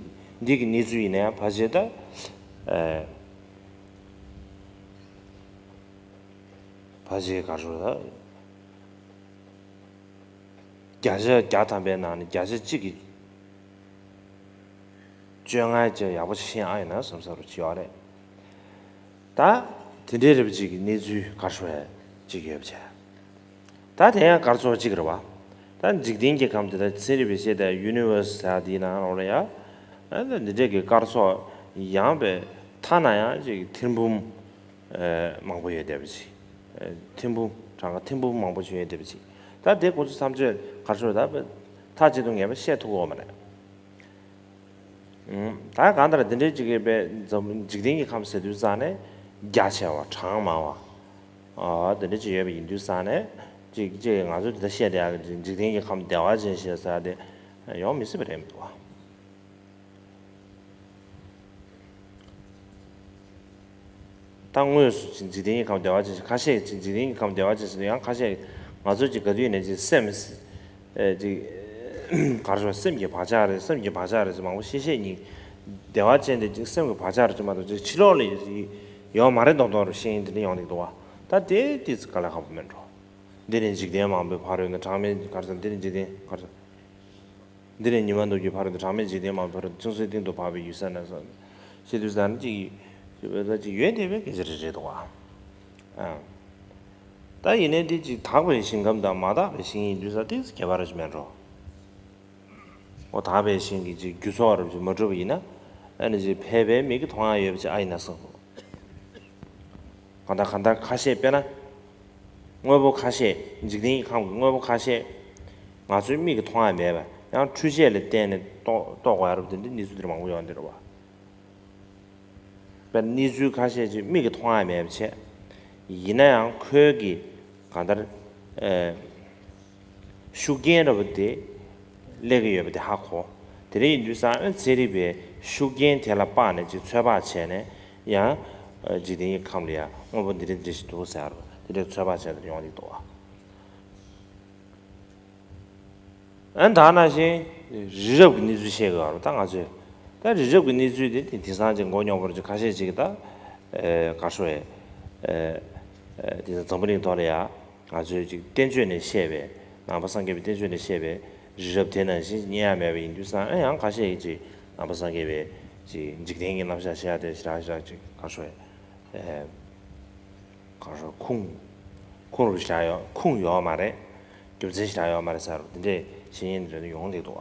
འདི་གི་གནས་ཚུལ་ཡིན་ན་ཡང་ཕལ་ཆེར་ད་ཨེ་ཕལ་ཆེར་ག་རེ་ཟེར་ད། བརྒྱ་ཆ་བརྒྱ་ཐམ་པའི་ནང་ནས་བརྒྱ་ཆ་གཅིག་གི་བཅོ་ལྔ་ཅིག་ཡག་པོ་ཞིག་ཤེས་ཨ་ཡིན་ན་བསམ་ས་རུ་ཅིག་ཡོད་རེད། ད་དེ་འདྲའི་རིགས་ཅིག་གི་གནས་ཚུལ་ག་རེ་ཟེར་ཅིག་ཡོད་པ་བྱས། ད་དེ་ཡང་སྐར་ཚོགས་གཅིག་རེད་བ། ད་འཇིག་རྟེན་གྱི་ཁམས་དེ་ད་ཚན་རིག་པས་བཤད་དེ་ཡུ་ནི་ཝར་སི་ཟེར་དེའི་ནང་ལོགས་ལ་ཡ། ཨ་ད་འདི་འདྲའི་གི་སྐར་ཚོགས་ཡངས་པའི་མཐའ་ན་ཡང་ཅིག་ཐིམ་ཕུག་ཨེ་མང་པོ་ཡོད་བསྡད་པ་ཅིག་ཨེ་ཐིམ་ཕུག་གྲངས་ཀ་ཐིམ་ཕུག་མང་པོ་ཅིག་ཡོད་བསྡད་པ་ཅིག་ད་དེ་ཁོ་ཚོ་བསམ་ཚུལ་ག་རེ་ཟེར་ད་མཐའ་གཅིག་ཏུ་ངེས་པ་བཤད་ཐུབ་ཀྱི་ཡོད་མ་རེད། ད་གང་ལྟར་འདི་འདྲའི་ཅིག་གི་པའི་འཛམ་འཇིག་རྟེན་གྱི་ཁམས་ཟེར་དུས་ཙང་ནས་རྒྱ་ཆེ་བ་གྲངས་མང་བ། ཨ་འདི་འདྲ་ཅིག་ཡོད་པ་ཡིན་དུས་ཙང་ནས་ཅིག་ཅིག་ང་ཚོས་འདི་ལྟར་བཤད་བསྡད་ཡག་གི་འཇིག་རྟེན་གྱི་ཁམས་བདེ་བ་ཅན་ཞེས་ཟེར་ཏེ་ཡོང་མི་སྲིད་པ་རེད་མི་འདུག་བ། ད་དངོས་སུ་ཅིག་འཇིག་རྟེན་གྱི་ཁམས་བདེ་བ་ཅན་ཞིག་ཁ་ཤས་ཅིག་འཇིག་རྟེན་གྱི་ཁམས་བདེ་བ་ཅན་ཞིག་ཡང་ཁ་ཤས་ང་ཚོ་ཅིག་ག་དུས་ནས་ཅིག་སེམས་ཨེ་ཅིག་ག་རེ་ཟེར་སེམས་ཀྱི་བག་ཆགས་རེད། སེམས་ཀྱི་བག་ཆགས་རེད་ཟེར་མང་པོ་བཤད་བཤད་ཉིན་བདེ་བ་ཅན་དེ་ཅིག་སེམས་ཀྱི་བག་ཆགས་རེད་ཅེས་མ་གཏོགས་ཅིག་ཕྱི་ལོགས་ལ་ཡོད་མ་རེད་མདོག་མདོག་རུ་བཤད་ཡིན་དེ་འདྲ་ཡོང་གི་འདུག་བ། ད་དེ་དེ་ཚོ་དཀའ་ལས་ཁག་པོ་མེད་འགྲོ། འདི་ནས་འཇིག་རྟེན་མང་པོའི་ཕ་རོལ་ན་གྲངས་མེད་ག་རེ་ཟེར་འདི་ནས་འཇིག་རྟེན་ག་རེ་ཟེར། འདི་ནས་ཉི་མ་ནུབ་ཀྱི་ཕ་རོལ་ཏུ་གྲངས་མེད་འཇིག་རྟེན་མང་པོའི་ཕ་རོལ་ཏུ་ཁྱིམ་སེམས་སྟེང་དུ་འཕགས་པའི་ཡུལ་ཟེར་ན་བསམ། ཞེས་དུས་ཙམ་ཅིག་ད་ཅིག་ཡོད་བསྡད་པའི་སྐད་ཆ་རེ་རེད་འདུག་བ། ཨ། ད་ཡིན་ནའི་འདི་ཅིག་དག་པའི་ཞིང་ཁམས་དང་མ་དག་པའི་ཞིང་ཡིན་དུས་ཙམ་ཏིག་ཙི་ཁྱད་པར་ཞིག་མེད་འགྲོ། འོ་དག་པའི་ཞིང་གི་ཅིག་རྒྱུ་ཚོགས་རབ་ཅིག་མ་གྲུབ་པ་ཡིན་ན། ཨ་ནི་ཅིག་ཕལ་པའི་མིག་གིས་མཐོང་ཡ་ཡོད་པ་ཅིག་ཨ་ཡིན་ན་བསམ། གང་ལྟར་གང་ལྟར་ཁ་ཤས་དཔེར་ན། དངོས་པོ་ཁ་ཤས་འཇིག་རྟེན་གྱི་ཁམས་ཀྱི་དངོས་པོ་ཁ་ཤས། ང་ཚོའི་མིག་གིས་མཐོང་ཡ་མེད་པ་ཡང་འཕྲུལ་ཆས་ལ་བརྟེན་ནས་རྟོགས་རྟོགས་དགོས་ཡ་རབ་དེ་འདྲའི་གནས་ཚུལ་འདིར་མང་པོ་ཡོང་འདི་རེད་བ། དཔེར་ན་གནས་ཚུལ་ཁ་ཤས་ཅིག་མིག་གིས་མཐོང་ཡ་མེད་པ་བྱས། ཡིན་ན་ཡང་ཁོའི་གི་གང་ལྟར་ཨེ། ཤུགས་རྐྱེན་འདྲ་པོ་དེ་སླེབས་ཀྱི་ཡོད་པ་དེ་ཧ་གོ། དེ་འདྲ་ཡིན་དུས་ཙང་ཨེ་ཚན་རིག་པས་ཤུགས་རྐྱེན་དེ་ལ་དཔག་ནས་ཅིག་ཚོད་དཔག་བྱས་ནས་ཡང་ཨེ་འཇིག་རྟེན་གྱི་ཁམས་ལ་ཡང་དངོས་པོ་འདི་འདྲ་འདི་འདྲ་ཞིག་འདུག་ཟེར་བ་དེ་འདྲའི་ཚོད་དཔག་བྱས་ཏེ་ཡོང་གི་འདུག་བ། ཨ་ནི་ད་ནང་བཞིན་རི་རབ་ཀྱི་གནས་ཚུལ་བཤད་དགོས་པ་ད་ང་ཚོས། ད་རི་རབ་ཀྱི་གནས་ཚུལ་དེ་དེང་སང་ཅིག་མགོ་རྙོག་པོ་ཅིག་ཁ་ཤས་ཅིག་གིས་ད་ཨེ་ག་རེ་ཟེར་ཨེ་ཨེ་དེང་སང་འཛམ་བུ་གླིང་ཐོག་ལ་ཡ་ང་ཚོའི་ཅིག་བསྟན་བཅོས་ནས་བཤད་པའི་ནང་པ་སངས་རྒྱས་པའི་བསྟན་བཅོས་ནས་བཤད་པའི་རི་རབ་དེ་ནང་བཞིན་རྙེད་ཡ་མེད་པ་ཡིན་དུས་ཙང་ཨེ་ཡང་ཁ་ཤས་ཀྱིས་ཅིག་ནང་པ་སངས་རྒྱས་པའི་ཅིག་འཇིག་རྟེན་གྱི་རྣམ་གཞག་བཤད་ཡ་དེ་ཞེ་དྲག་ཞེ་དྲག་ཅིག་ག་རེ་ཟེར་ཨེ། གང་ཟག་ཁུངས། ཁུངས་རུ་བཞག་ཡོད་ཁུངས་ཡོད་མ་རེད། རྒྱུ་མཚན་ཞིག་ཡོད་མ་རེད་ཟེར་རུ་དེ་འདྲས་བཤད་མཁན་རེ་ཡོང་གི་འདུག་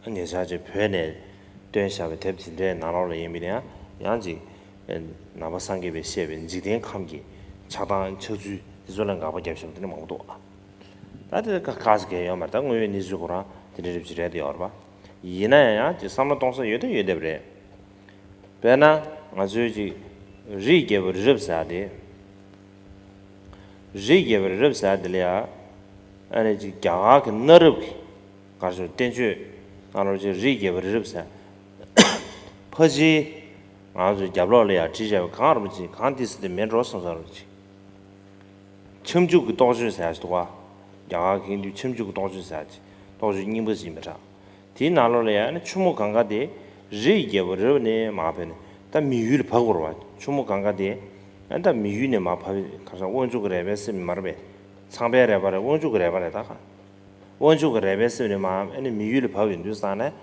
ཨ། ཉེ་ཆར་ཅིག་བོད་ནས་བཏོན་བཞག་པའི་དེབ་དེ་འདྲའི་ནང་ལོགས་ལ་ཡིན་པ་ཡིན་ན་ཡང་ཡང་ཅིག་ནང་པ་སངས་རྒྱས་པས་བཤད་པའི་འཇིག་རྟེན་ཁམས་ཀྱི་ཆགས་སྟངས་ཆགས་ཚུལ་དེ་ཚོ་ལ་དགག་པ་བརྒྱབ་བཞག་པ་དེ་འདྲ་མང་པོ་འདུག་ཨ། ད་དེ་ཁ་ཁ་ཟེར་མཁན་ཡོད་མ་རེད། ད་དངོས་ཡོད་གནས་ཚུལ་ཁོ་རང་དེ་འདྲ་རེད་ཅིག་རེད་དེ་ཡོད་རེད་པ། ཡིན་ན་ཡང་ཡང་ཅིག་བསམ་བློ་གཏོང་ས་ཡོད་དེ་ཡོད་དེ་རེད། དཔེར་ན་ང་ཚོའི་ཅིག་རིའི་རྒྱལ་པོ་རི་རབ་ཟེར་ཡ་དེ། རིའི་རྒྱལ་པོ་རི་རབ་ཟེར་ཡ་དེ་ལ་ཡ། ཨ་ནི་ཅིག་རྒྱ་གར་གྱི་གནའ་རབས་ཀྱི་ག་རེ་ཟེར་བསྟན་བཅོས་ནང་ལོགས་ཅིག་རིའི་རྒྱལ་པོ་རི་རབ་ཟེར། ཕལ་ཆེར་ང་ཚོའི་རྒྱབ་ལོགས་ལ་ཡ་བྲིས་བཞག་པའི་གང་རུང་ཅིག་གང་ཏོག་ཙམ་དེ་མེད་འགྲོ་བསམ་བསམ་རུང་ཅིག་ཁྱབ་འཇུག་གི་རྟོགས་བརྗོད་ཟེར་ཡ་ཞིག་འདུག་བ། རྒྱ་གར་གྱི་དུས་ཁྱབ་འཇུག་གི་རྟོགས་བརྗོད་ཟེར་ཡ་ཅིག་རྟོགས་བརྗོད་རྙིང་པ་ཅིག་མི་དྲག་དེའི་ནང་ལོགས་ལ་ཡང་ཆུ་མོ་གངྒཱ་དེ་རིའི་རྒྱལ་པོ་རི་རབ་ནས་མར་བབས་ནས་ད་མི་ཡུལ་ལ་བབས་དགོས་རེད་བ། ཆུ་མོ་གངྒཱ་དེ་ད་མི་ཡུལ་ནས་མར་བབས་པའི་ག་རེ་ཟེར་དབང་ཕྱུག་གི་རལ་པའི་སེམས་མར་བབས། ཚངས་པའི་རལ་པ་རེད། དབང་ཕྱུག་གི་རལ་པ་རེད་ད་ག་དབང་ཕྱུག་གི་རལ་པའི་སེམས་ནས་མར་ཨ་ནི་མི་ཡུལ་ལ་བབས་ཡོང་དུས་ཙང་ནས་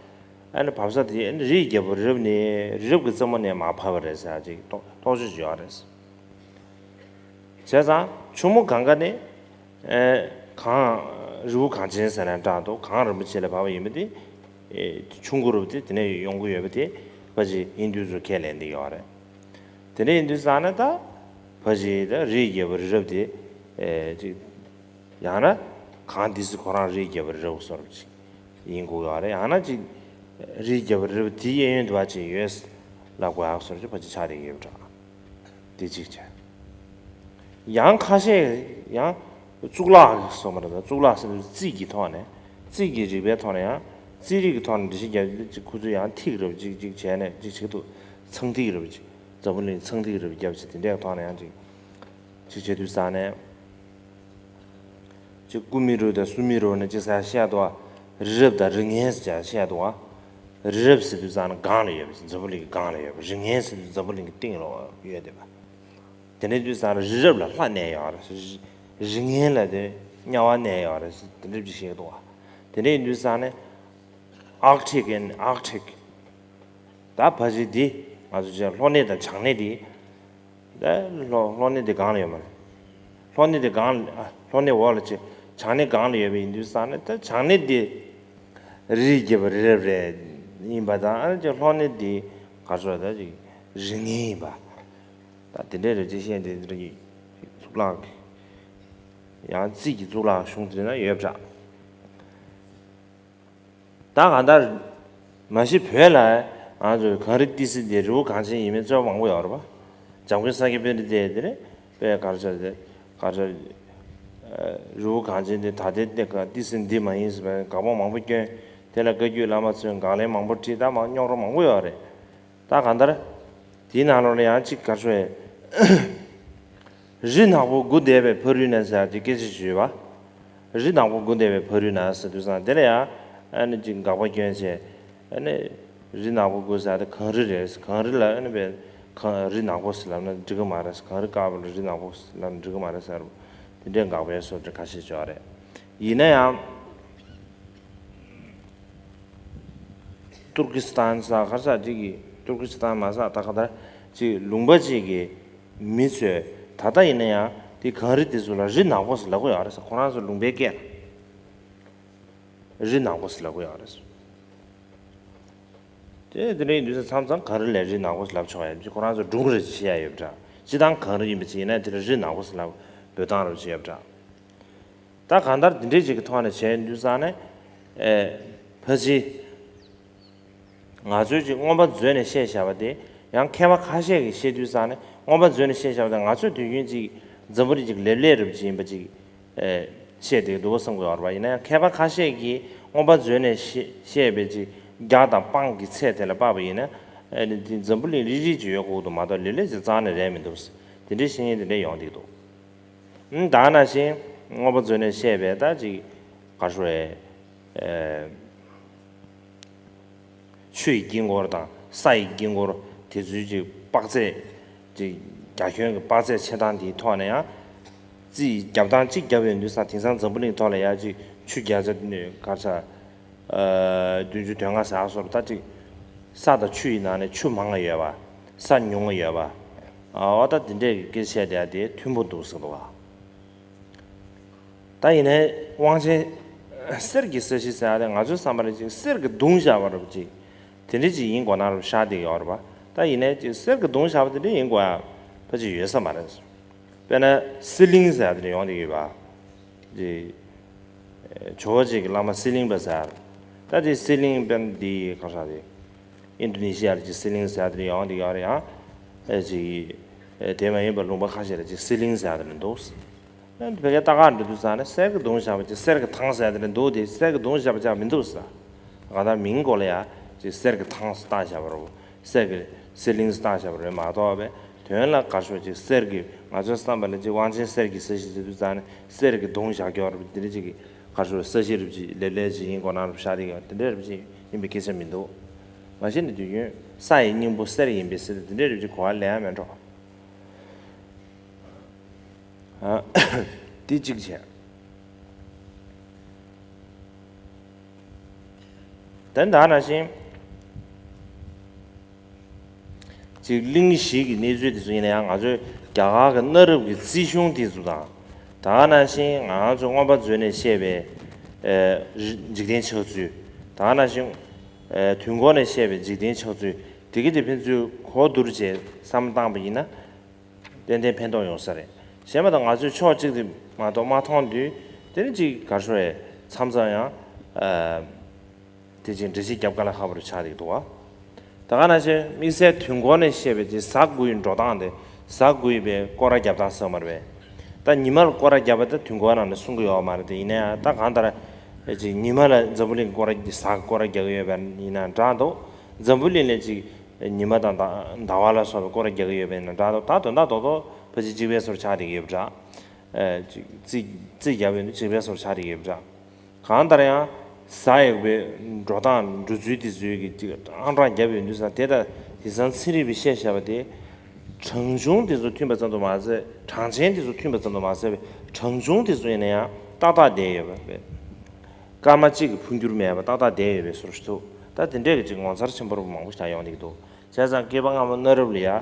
ཨ་ནི་བབས་ས་དེ་ཨ་ནི་རིའི་རྒྱལ་པོ་རི་རབ་ནས་རི་རབ་ཀྱི་རྩེ་མོ་ནས་མར་བབས་པ་རེད་ཟེར་ཅིག་རྟོགས་རྟོགས་བརྗོད་ཅིག་ཡོད་རེད། བྱས་ཙང་ཆུ་མོ་གངྒཱ་ནི། ཨེ། གངས། རི་བོ་གངས་ཅན་ཟེར་ན་འདྲ་འདུག་གངས་རིན་པོ་ཆེ་ལ་བབས་པ་ཡིན་པ་དེ། ཨེ། ཆུ་མགོ་རུ་དེ་དེ་ནས་ཡོང་གི་ཡོད་པ་དེ་ཕལ་ཆེར་ཧིན་དུ་ཚོས་ཁས་ལེན་གྱི་ཡོད་རེད། དེ་འདྲ་ཡིན་དུས་ཙང་ནས་ད། ཕ་ཅིག་ད་རིའི་རྒྱལ་པོ་རི་རབ་དེ་ཨེ་ཅིག་ཡང་ན་གངས་ཏི་སེ་ཁོ་རང་རིའི་རྒྱལ་པོ་རི་རབ་བཟོ་འདྲ་ཅིག་ཡིན་དགོས་ཀྱི་རེད། ཡང་ན་ཅིག་རིའི་རྒྱལ་པོ་རི་རབ་དེའི་གཡས་གཡོན་དུ་བ་ཅིག་ཡོད་ལབ་དགོས་ཡག་བཟོ་འདྲ་ཅིག་ཕ་ཅིག་ཆགས་བསྡད་ཀྱི་ཡོད་པ་འདྲ། དེ་གཅིག་བྱས། ཡང་ཁ་ཤས་ཡང་གཙུག་ལག་གི་སོ་མ་རེད། ད་གཙུག་ལག་ཟེར་དུས་རྩིས་ཀྱི་ཐོག་ནས་རྩིས་ཀྱི་རིག་པའི་ཐོག་ནས་ཡང་རྩིས་རིག་གི་ཐོག་ནས་འགྲེལ་བཤད་རྒྱབ་ཅིག་ཁོ་ཚོས་ཡང་ཐིག་རབ་ཅིག་ཅིག་བྱས་ནས་ཅིག་བྱེད་དུ་ཚངས་ཐིག་རབ་ཅིག་འཛམ་བུ་གླིང་ཚངས་ཐིག་རབ་བརྒྱབ་ཅིག་དེ་འདྲའི་ཐོག་ནས་ཡང་ཅིག་ཅིག་བྱེད་དུས་ས་ནས་ཅིག་ཀུ་མི་རུ་དང་སུ་མི་རུ་ནས་ཅིག་ས་བཤད་དུ་བ། རི་རབ་དང་རི་ངན་ཟེར་བཤད་དུ་བ། རི་རབ་ཟེར་དུས་ས་ནས་སྒང་ལ་ཡོད་པ་འཛམ་བུ་གླིང་གི་སྒང་ལ་ཡོད་པ། རི་ངན་ཟེར་དུས་འཛམ་བུ་གླིང་གི་སྟེང་ལ་ཡོད་བསྡད་པ། དེ་འདྲའི་དུས་ཙང་རི་རབ་ལ་ལྷ་གནས་ཡོད་རེད། རི་ངན་ལ་དེ་དམྱལ་བ་གནས་ཡོད་རེད། དེ་འདྲ་ཅིག་བཤད་འདུག་བ། དེ་འདྲའི་དུས་ཙང་ནས་Arctic and Arctic ད་ཕ་ཅིག་འདི་ང་ཚོ་ཅིག་ལྷོ་གནས་དང་བྱང་གནས་འདི། ད་ལྷོ་ལྷོ་གནས་འདི་སྒང་ལ་ཡོད་མ་རེད། ལྷོ་གནས་འདི་སྒང་ལ་ཨ་ལྷོ་གནས་འོག་ལ་ཅིག་བྱང་གནས་སྒང་ལ་ཡོད་པ་ཡིན་དུས་ཙང་ནས་ད་བྱང་གནས་འདི་རིའི་རྒྱལ་པོ་རི་རབ་རེད་ཡིན་པ་དང་ཨ་ཅིག་ལྷོ་གནས་འདི་ག་ཚོད་ད་ཅིག་རི་ངན་ཡིན་པ། ད་དེ་འདྲའི་རེ་ཅིག་བཤད་འདི་འདི་གཙུག་ལག་ཡང་རྩིས་ཀྱི་གཙུག་ལག་གཞུང་དེ་ན་ཡོད་པ་འདྲ། ད་གང་ལྟར་མ་གཞི་བོད་ལ་ང་ཚོ་གངས་རི་ཏི་སེ་དེ་རི་བོ་གངས་ཅན་ཡིན་མིན་རྩོད་པ་མང་པོ་ཡོད་རེད་པ། འཇམ་མགོན་ས་སྐྱ་པཎྜི་ཏས་དེ་རེད་པས་གར་ཆ་དེ་གར་ཆ་རི་བོ་གངས་ཅན་དེ་ད་ལྟའི་གནས་སྐབས་ཏི་སེ་འདི་མ་ཡིན་ཟེར་བའི་དགག་པ་མང་པོ་བསྐྱོན། དེ་ལ་བཀའ་བརྒྱུད་བླ་མ་ཚོས་དགག་ལན་མང་པོ་བྲིས། ད་མང་རྙོག་དྲ་མང་པོ་ཡོད་རེད། ད་གང་ལྟར། དེའི་ནང་ལོགས་ལ་ཡང་གཅིག་ག་རེ་ཟེར། རི་ནག་པོ་དགུ་འདས་པའི་ཕ་རོལ་ན་ཟེར་ཡག་གི་སྐད་ཆ་ཞིག་ཡོད་པ། རི་ནག་པོ་དགུ་འདས་པའི་ཕ་རོལ་ན་ཟེར་དུས་ཙང་དེ་ལ་ཡང་ཨ་ནི་གཅིག་དགག་པ་སྐྱོན་བྱས། ཨ་ནི་རི་ནག་པོ་དགུ་ཟེར་ཡག་དེ་གངས་རི་རེད། གངས་རི་ལ་ཨ་ནི་བས་གངས་རི་ནག་པོ་ཟེར་ལབ་ན་འགྲིག་གི་མ་རེད། གངས་རི་དཀར་པོ་ལ་རི་ནག་པོ་ཟེར་ལབ་ན་འགྲིག་གི་མ་རེད་ཟེར། དེ་འདྲའི་དགག་པའི་སྲོལ་དེ་ཁ་ཤས་ཡོད་རེད། ཡིན་ན་ཡང་། ཏུར་ཀི་སི་ཐན་ས་ག་རེ་ཟེར་ཅིག་གི་ཏུར་ཀི་སི་ཐན་མ་ཟེར་ད་ག་ད་ཅིག་ལུང་པ་ཅིག་གི་མི་ཚོས་ད་ལྟ་ཡིན་ན་ཡང་དེ་གངས་རི་དེ་ཚོ་ལ་རི་ནག་པོ་ཟེར་ལབ་ཀྱི་ཡོད་རེད་ཟེར། ཁོ་རང་ཚོ་ལུང་པའི་སྐད་ལ་རི་ནག་པོ་ཟེར་ལབ་ཀྱི་ཡོད་རེད་ཟེར། དེ་དེ་འདྲ་ཡིན་དུས་ཙམ་ཙམ་གངས་རི་ལ་རི་ནག་པོ་ཟེར་ལབ་ཆོག་ཡ་ཅིག་ཁོ་རང་ཚོ་སྒྲུང་རེ་ཅིག་བཤད་ཡ་ཡོད་པ་འདྲ། སྤྱིར་བཏང་གངས་རི་ཡིན་པ་ཅིག་ཡིན་ན་དེ་ལ་རི་ནག་པོ་ཟེར་ལབ་འབོད་སྟངས་རེ་ཅིག་ཡོད་པ་འདྲ། ད་གང་ལྟར་འདི་འདྲའི་ཅིག་གི་ཐོག་ནས་བྱས་དུས་ཙང་ནས། ཨེ། ཕལ་ཆེར། ང་ཚོས་ཅིག་མངོན་པ་མཛོད་ནས་བཤད་བཞག་པ་དེ། ཡང་མཁས་པ་ཁ་ཤས་ཀྱིས་བཤད་དུས་ཙང་ནས་མངོན་པ་མཛོད་ནས་བཤད་བཞག་པ་དེ་ང་ཚོས་དུས་རྒྱུན་ཅིག་འཛམ་བུ་གླིང་ཅིག་ལེབ་ལེབ་རབ་ཅིག་ཡིན་པ་ཅིག་ཨེ། བཤད་བསྡད་འདུག་བསམ་གྱི་ཡོད་རེད་པ། ཡིན་ན་ཡང་མཁས་པ་ཁ་ཤས་ཀྱིས་མངོན་པ་མཛོད་ནས་བཤད་བཤད་པའི་ཅིག་རྒྱ་དང་དཔང་གི་ཚད་དེ་ལ་དཔག་པ་ཡིན་ན། ཨེ་ནི་དེ་འཛམ་བུ་གླིང་རིལ་རིལ་ཅིག་ཡོད་དགོས་འདུག་མ་གཏོགས་ལེབ་ལེབ་ཅིག་རྩ་ནས་རེད་མི་འདུག་དེ་འདྲའི་བཤད་མཁན་དེ་འདྲ་ཡོང་བསྡད་འདུག་ད་ནང་བཞིན་མངོན་པ་མཛོད་ནས་བཤད་པའི་ད་ཅིག་ག་རེ་ཟེར། ཆུ་ཡི་དཀྱིལ་འཁོར་དང་ས་ཡི་དཀྱིལ་འཁོར་དེ་ཚོའི་ཅིག་དཔག་ཚད་ཅིག་རྒྱ་ཁྱོན་གྱི་དཔག་ཚད་ཕྱེ་སྟངས་དེའི་ཐོག་ནས་ཡང་རྩིས་རྒྱབ་སྟངས་གཅིག་རྒྱབ་ཡོང་དུས་ཙང་དེང་སང་འཛམ་བུ་གླིང་ཐོག་ལ་ཡང་ཅིག་ཆུ་བརྒྱ་ཆ་ག་རེ་ཟེར། བདུན་ཅུ་དོན་ལྔ་ཟེར་བཟོ་འདྲ་ད་ཅིག་ས་དང་ཆུ་ཡི་ནང་ནས་ཆུ་མང་ང་ཡོད་པ། ས་ཉུང་ང་ཡོད་པ། འོ་ད་དེ་འདྲས་ཀྱི་སྐད་ཆ་བཤད་བསྡད་དེ་མཐུན་པོ་འདུག་ཟེར་འདུག་བ། ད་ཡིན་ནའི་དབང་ཆེན་གསེར་གྱི་ས་གཞི་ཟེར་ཡ་དེ་ང་ཚོའི་བསམ་པ་ལ་ཅིག་གསེར་གྱིས་བརྡུངས་བཞག་པ་རབ་ཅིག་དེ་འདྲས་ཅིག་ཡིན་དགོས་ན་རབ་ཤར་བསྡད་ཡོད་རེད་པ། ད་ཡིན་ནའི་ཅིག་གསེར་གྱིས་བརྡུངས་བཞག་པ་དེ་འདྲས་ཡིན་དགོས་ཡ་ཕལ་ཆེར་ཡོད་ས་མ་རེད། དཔེར་ན་སི་ལིང་ཟེར་ཡ་དེ་འདྲ་ཡོང་བསྡད་ཡོད་པ། ཅིག་ཇོ་བོ་རྗེ་གི་བླ་མ་སི་ལིང་པ་ཟེར། ད་དེ་སི་ལིང་དཔེར་ན་དེ་ག་རེ་ཟེར་དེ། ཨིན་ཌོ་ནེ་ཤི་ཡ་ལ་ཅིག་སི་ལིང་ཟེར་དེ་ཡོང་དེ་ཡོད་རེད་ཡང་། ཨེ་ཅིག་ཨེ་དེ་མ་ཡིན་པ་ལུང་པ་ཁ་ཤས་ལ་ཅིག་སི་ལིང་ཟེར་དེ་འདྲ་འདུག་ཨེ་བོད་སྐད་ལྟ་ག་འགྲོ་དུས་ཙང་ནས་གསེར་གྱིས་བརྡུངས་བཞག་པ་ཅིག་གསེར་གྱི་ཐང་ཟེར་དེ་འདྲ་འདུག་དེ་གསེར་གྱིས་བརྡུངས་བཞག་པ་ཅིག་མི་འདུག་ཟེར། གང་ལྟར་མིང་སྐོར་ལ་ཡ་ཅིག་གསེར་གྱི་ཐང་ཟེར་བཏགས་བཞག་པ་རེད། གསེར་གྱི་སི་ལིང་ཟེར་བཏགས་བཞག་པ་རེད་མ་གཏོགས་པའི་དོན་ལ་ག་རེ་ཟེར་ཅིག་གསེར་གྱི་ང་ཚོའི་བསམ་པ་ལ་ཅིག་དབང་ཆེན་གསེར་གྱི་ས་གཞི་ཟེར་དུས་ཙང་ནས་གསེར་གྱིས་བརྡུངས་བཞག་ཀྱོག་རེད་དེ་འདྲ་ཅིག་གི་ག་རེ་ཟེར་ས་གཞི་རེད་ཅིག་ལེབ་ལེབ་ཅིག་ཡིན་དགོས་ན་རེད་ཤར་དེ་ག་དེ་འདྲ་རེད་ཅིག་ཡིན་པའི་སྐད་ཆ་མི་འདུག་མ་གཞི་ནས་དུས་རྒྱུན་ས་ཡི་སྙིང་པོ་གསེར་ཡིན་པས་ཟེར་དེ་འདྲ་རེད་ཅིག་གོ་བ་ལེན་ཡ་མེད་འགྲོ། དེ་གཅིག་བྱས། དེ་ད་ནང་བཞིན་གཅིག་གླིང་བཞི་གི་གནས་ཚུལ་དེ་ཚོ་ཡིན་ན་ཡང་ང་ཚོའི་རྒྱ་གར་གྱི་གནའ་རབས་ཀྱི་རྩིས་གཞུང་དེ་ཚོ་དང་། ད་ནང་བཞིན་ང་ཚོ་མངོན་པ་མཛོད་ནས་བཤད་པའི་ཨེ་འཇིག་རྟེན་ཆགས་ཚུལ། ད་ནང་བཞིན་ཨེ་དུས་འཁོར་ནས་བཤད་པའི་འཇིག་རྟེན་ཆགས་ཚུལ་དེ་གི་དེ་ཕན་ཚུན་གོ་བསྡུར་བྱས་བསམ་བློ་བཏང་པ་ཡིན་ན། ཏན་ཏན་ཕན་ཐོགས་ཡོང་ས་རེད། གཞན་པ་དང་ང་ཚོས་ཕྱོགས་གཅིག་ཏུ་མ་གཏོགས་མ་མཐོང་དུས་དེ་ནི་ཅིག་ག་རེ་ཞུ་རེད། མཚམས་མཚམས་ཡང་། དེ་ཅིག་འགྲེལ་བཤད་རྒྱབ་དཀའ་ལས་ཁག་པོ་རུ་ཆགས་བསྡད་འདུག་བ། ད་ག་ནང་བཞིན་དམིགས་བསལ་དུས་འཁོར་ནས་བཤད་པའི་དེ་གཟའ་དགུའི་འགྲོ་སྟངས་དེ། གཟའ་དགུའི་པའི་སྐོར་ར་རྒྱབ་སྟངས་ཟེར་མ་རེད་པས། ད་ཉི་མ་ལ་སྐོར་ར་རྒྱབ་པ་དེ་དུས་འཁོར་ནང་ནས་གསུང་གི་ཡོད་མ་རེད་དེ། ཡིན་ན་ཡང་ད་གང་ལྟར་ཅིག་ཉི་མ་ལ་འཛམ་བུ་གླིང་སྐོར་ར་གཟའ་སྐོར་ར་རྒྱག་གི་ཡོད་པ་ཡིན་ན་འདྲ་འདུག་འཛམ་བུ་གླིང་ལ་ཅིག་ཉི་མ་དང་ཟླ་ཟླ་བ་ལ་སོགས་པའི་སྐོར་ར་རྒྱག་གི་ཡོད་པ་ཡིན་ན་འདྲ་འདུག་ད་དོན་དག་རྡོག་རྡོག་ཕལ་ཆེར་གཅིག་པའི་བཟོ་འདྲ་ཆགས་བསྡད་ཀྱི་ཡོད་པ་འདྲ། ཨ་ཅིག་རྩིས་རྩིས་རྒྱབ་ཡོང་དུས་གཅིག་པའི་བཟོ་འདྲ་ཆགས་བསྡད་ཀྱི་ཡོད་པ་འདྲ། གང་ལྟར་ཡང་གཟའ་ཡོད་པའི་འགྲོ་སྟངས་འགྲོ་ཚུལ་དེ་ཚོའི་གི་ཅིག་ཨང་གྲངས་རྒྱབ་ཡོང་དུས་ཙང་དེ་དང་དེང་སང་ཚན་རིག་པས་བཤད་བཞག་པ་དེ། གྲངས་ཆུང་དེ་ཚོ་མཐུན་པ་ཙམ་དུ་མ་ཟད། གྲངས་ཆེན་དེ་ཚོ་མཐུན་པ་ཙམ་དུ་མ་ཟད་པའི་གྲངས་ཆུང་དེ་ཚོ་ཡིན་ན་ཡང་ཏག་ཏག་བསྡད་ཡོད་པ་རེད། སྐར་མ་གཅིག་གི་འཕོ་འགྱུར་མེད་པ་ཏག་ཏག་བསྡད་ཡོད་པའི་བཟོ་འདྲ་ཞིག་འདུག་ད་དེ་འདྲས་ཀྱི་ཅིག་ངོ་མཚར་ཆེན་པོ་མང་པོ་ཞིག་ཡོང་བསྡད་ཀྱི་འདུག་བྱས་ཙང་བསྐལ་པ་སྔ་མོ་གནའ་རབས་ལ་ཡ་ཨ་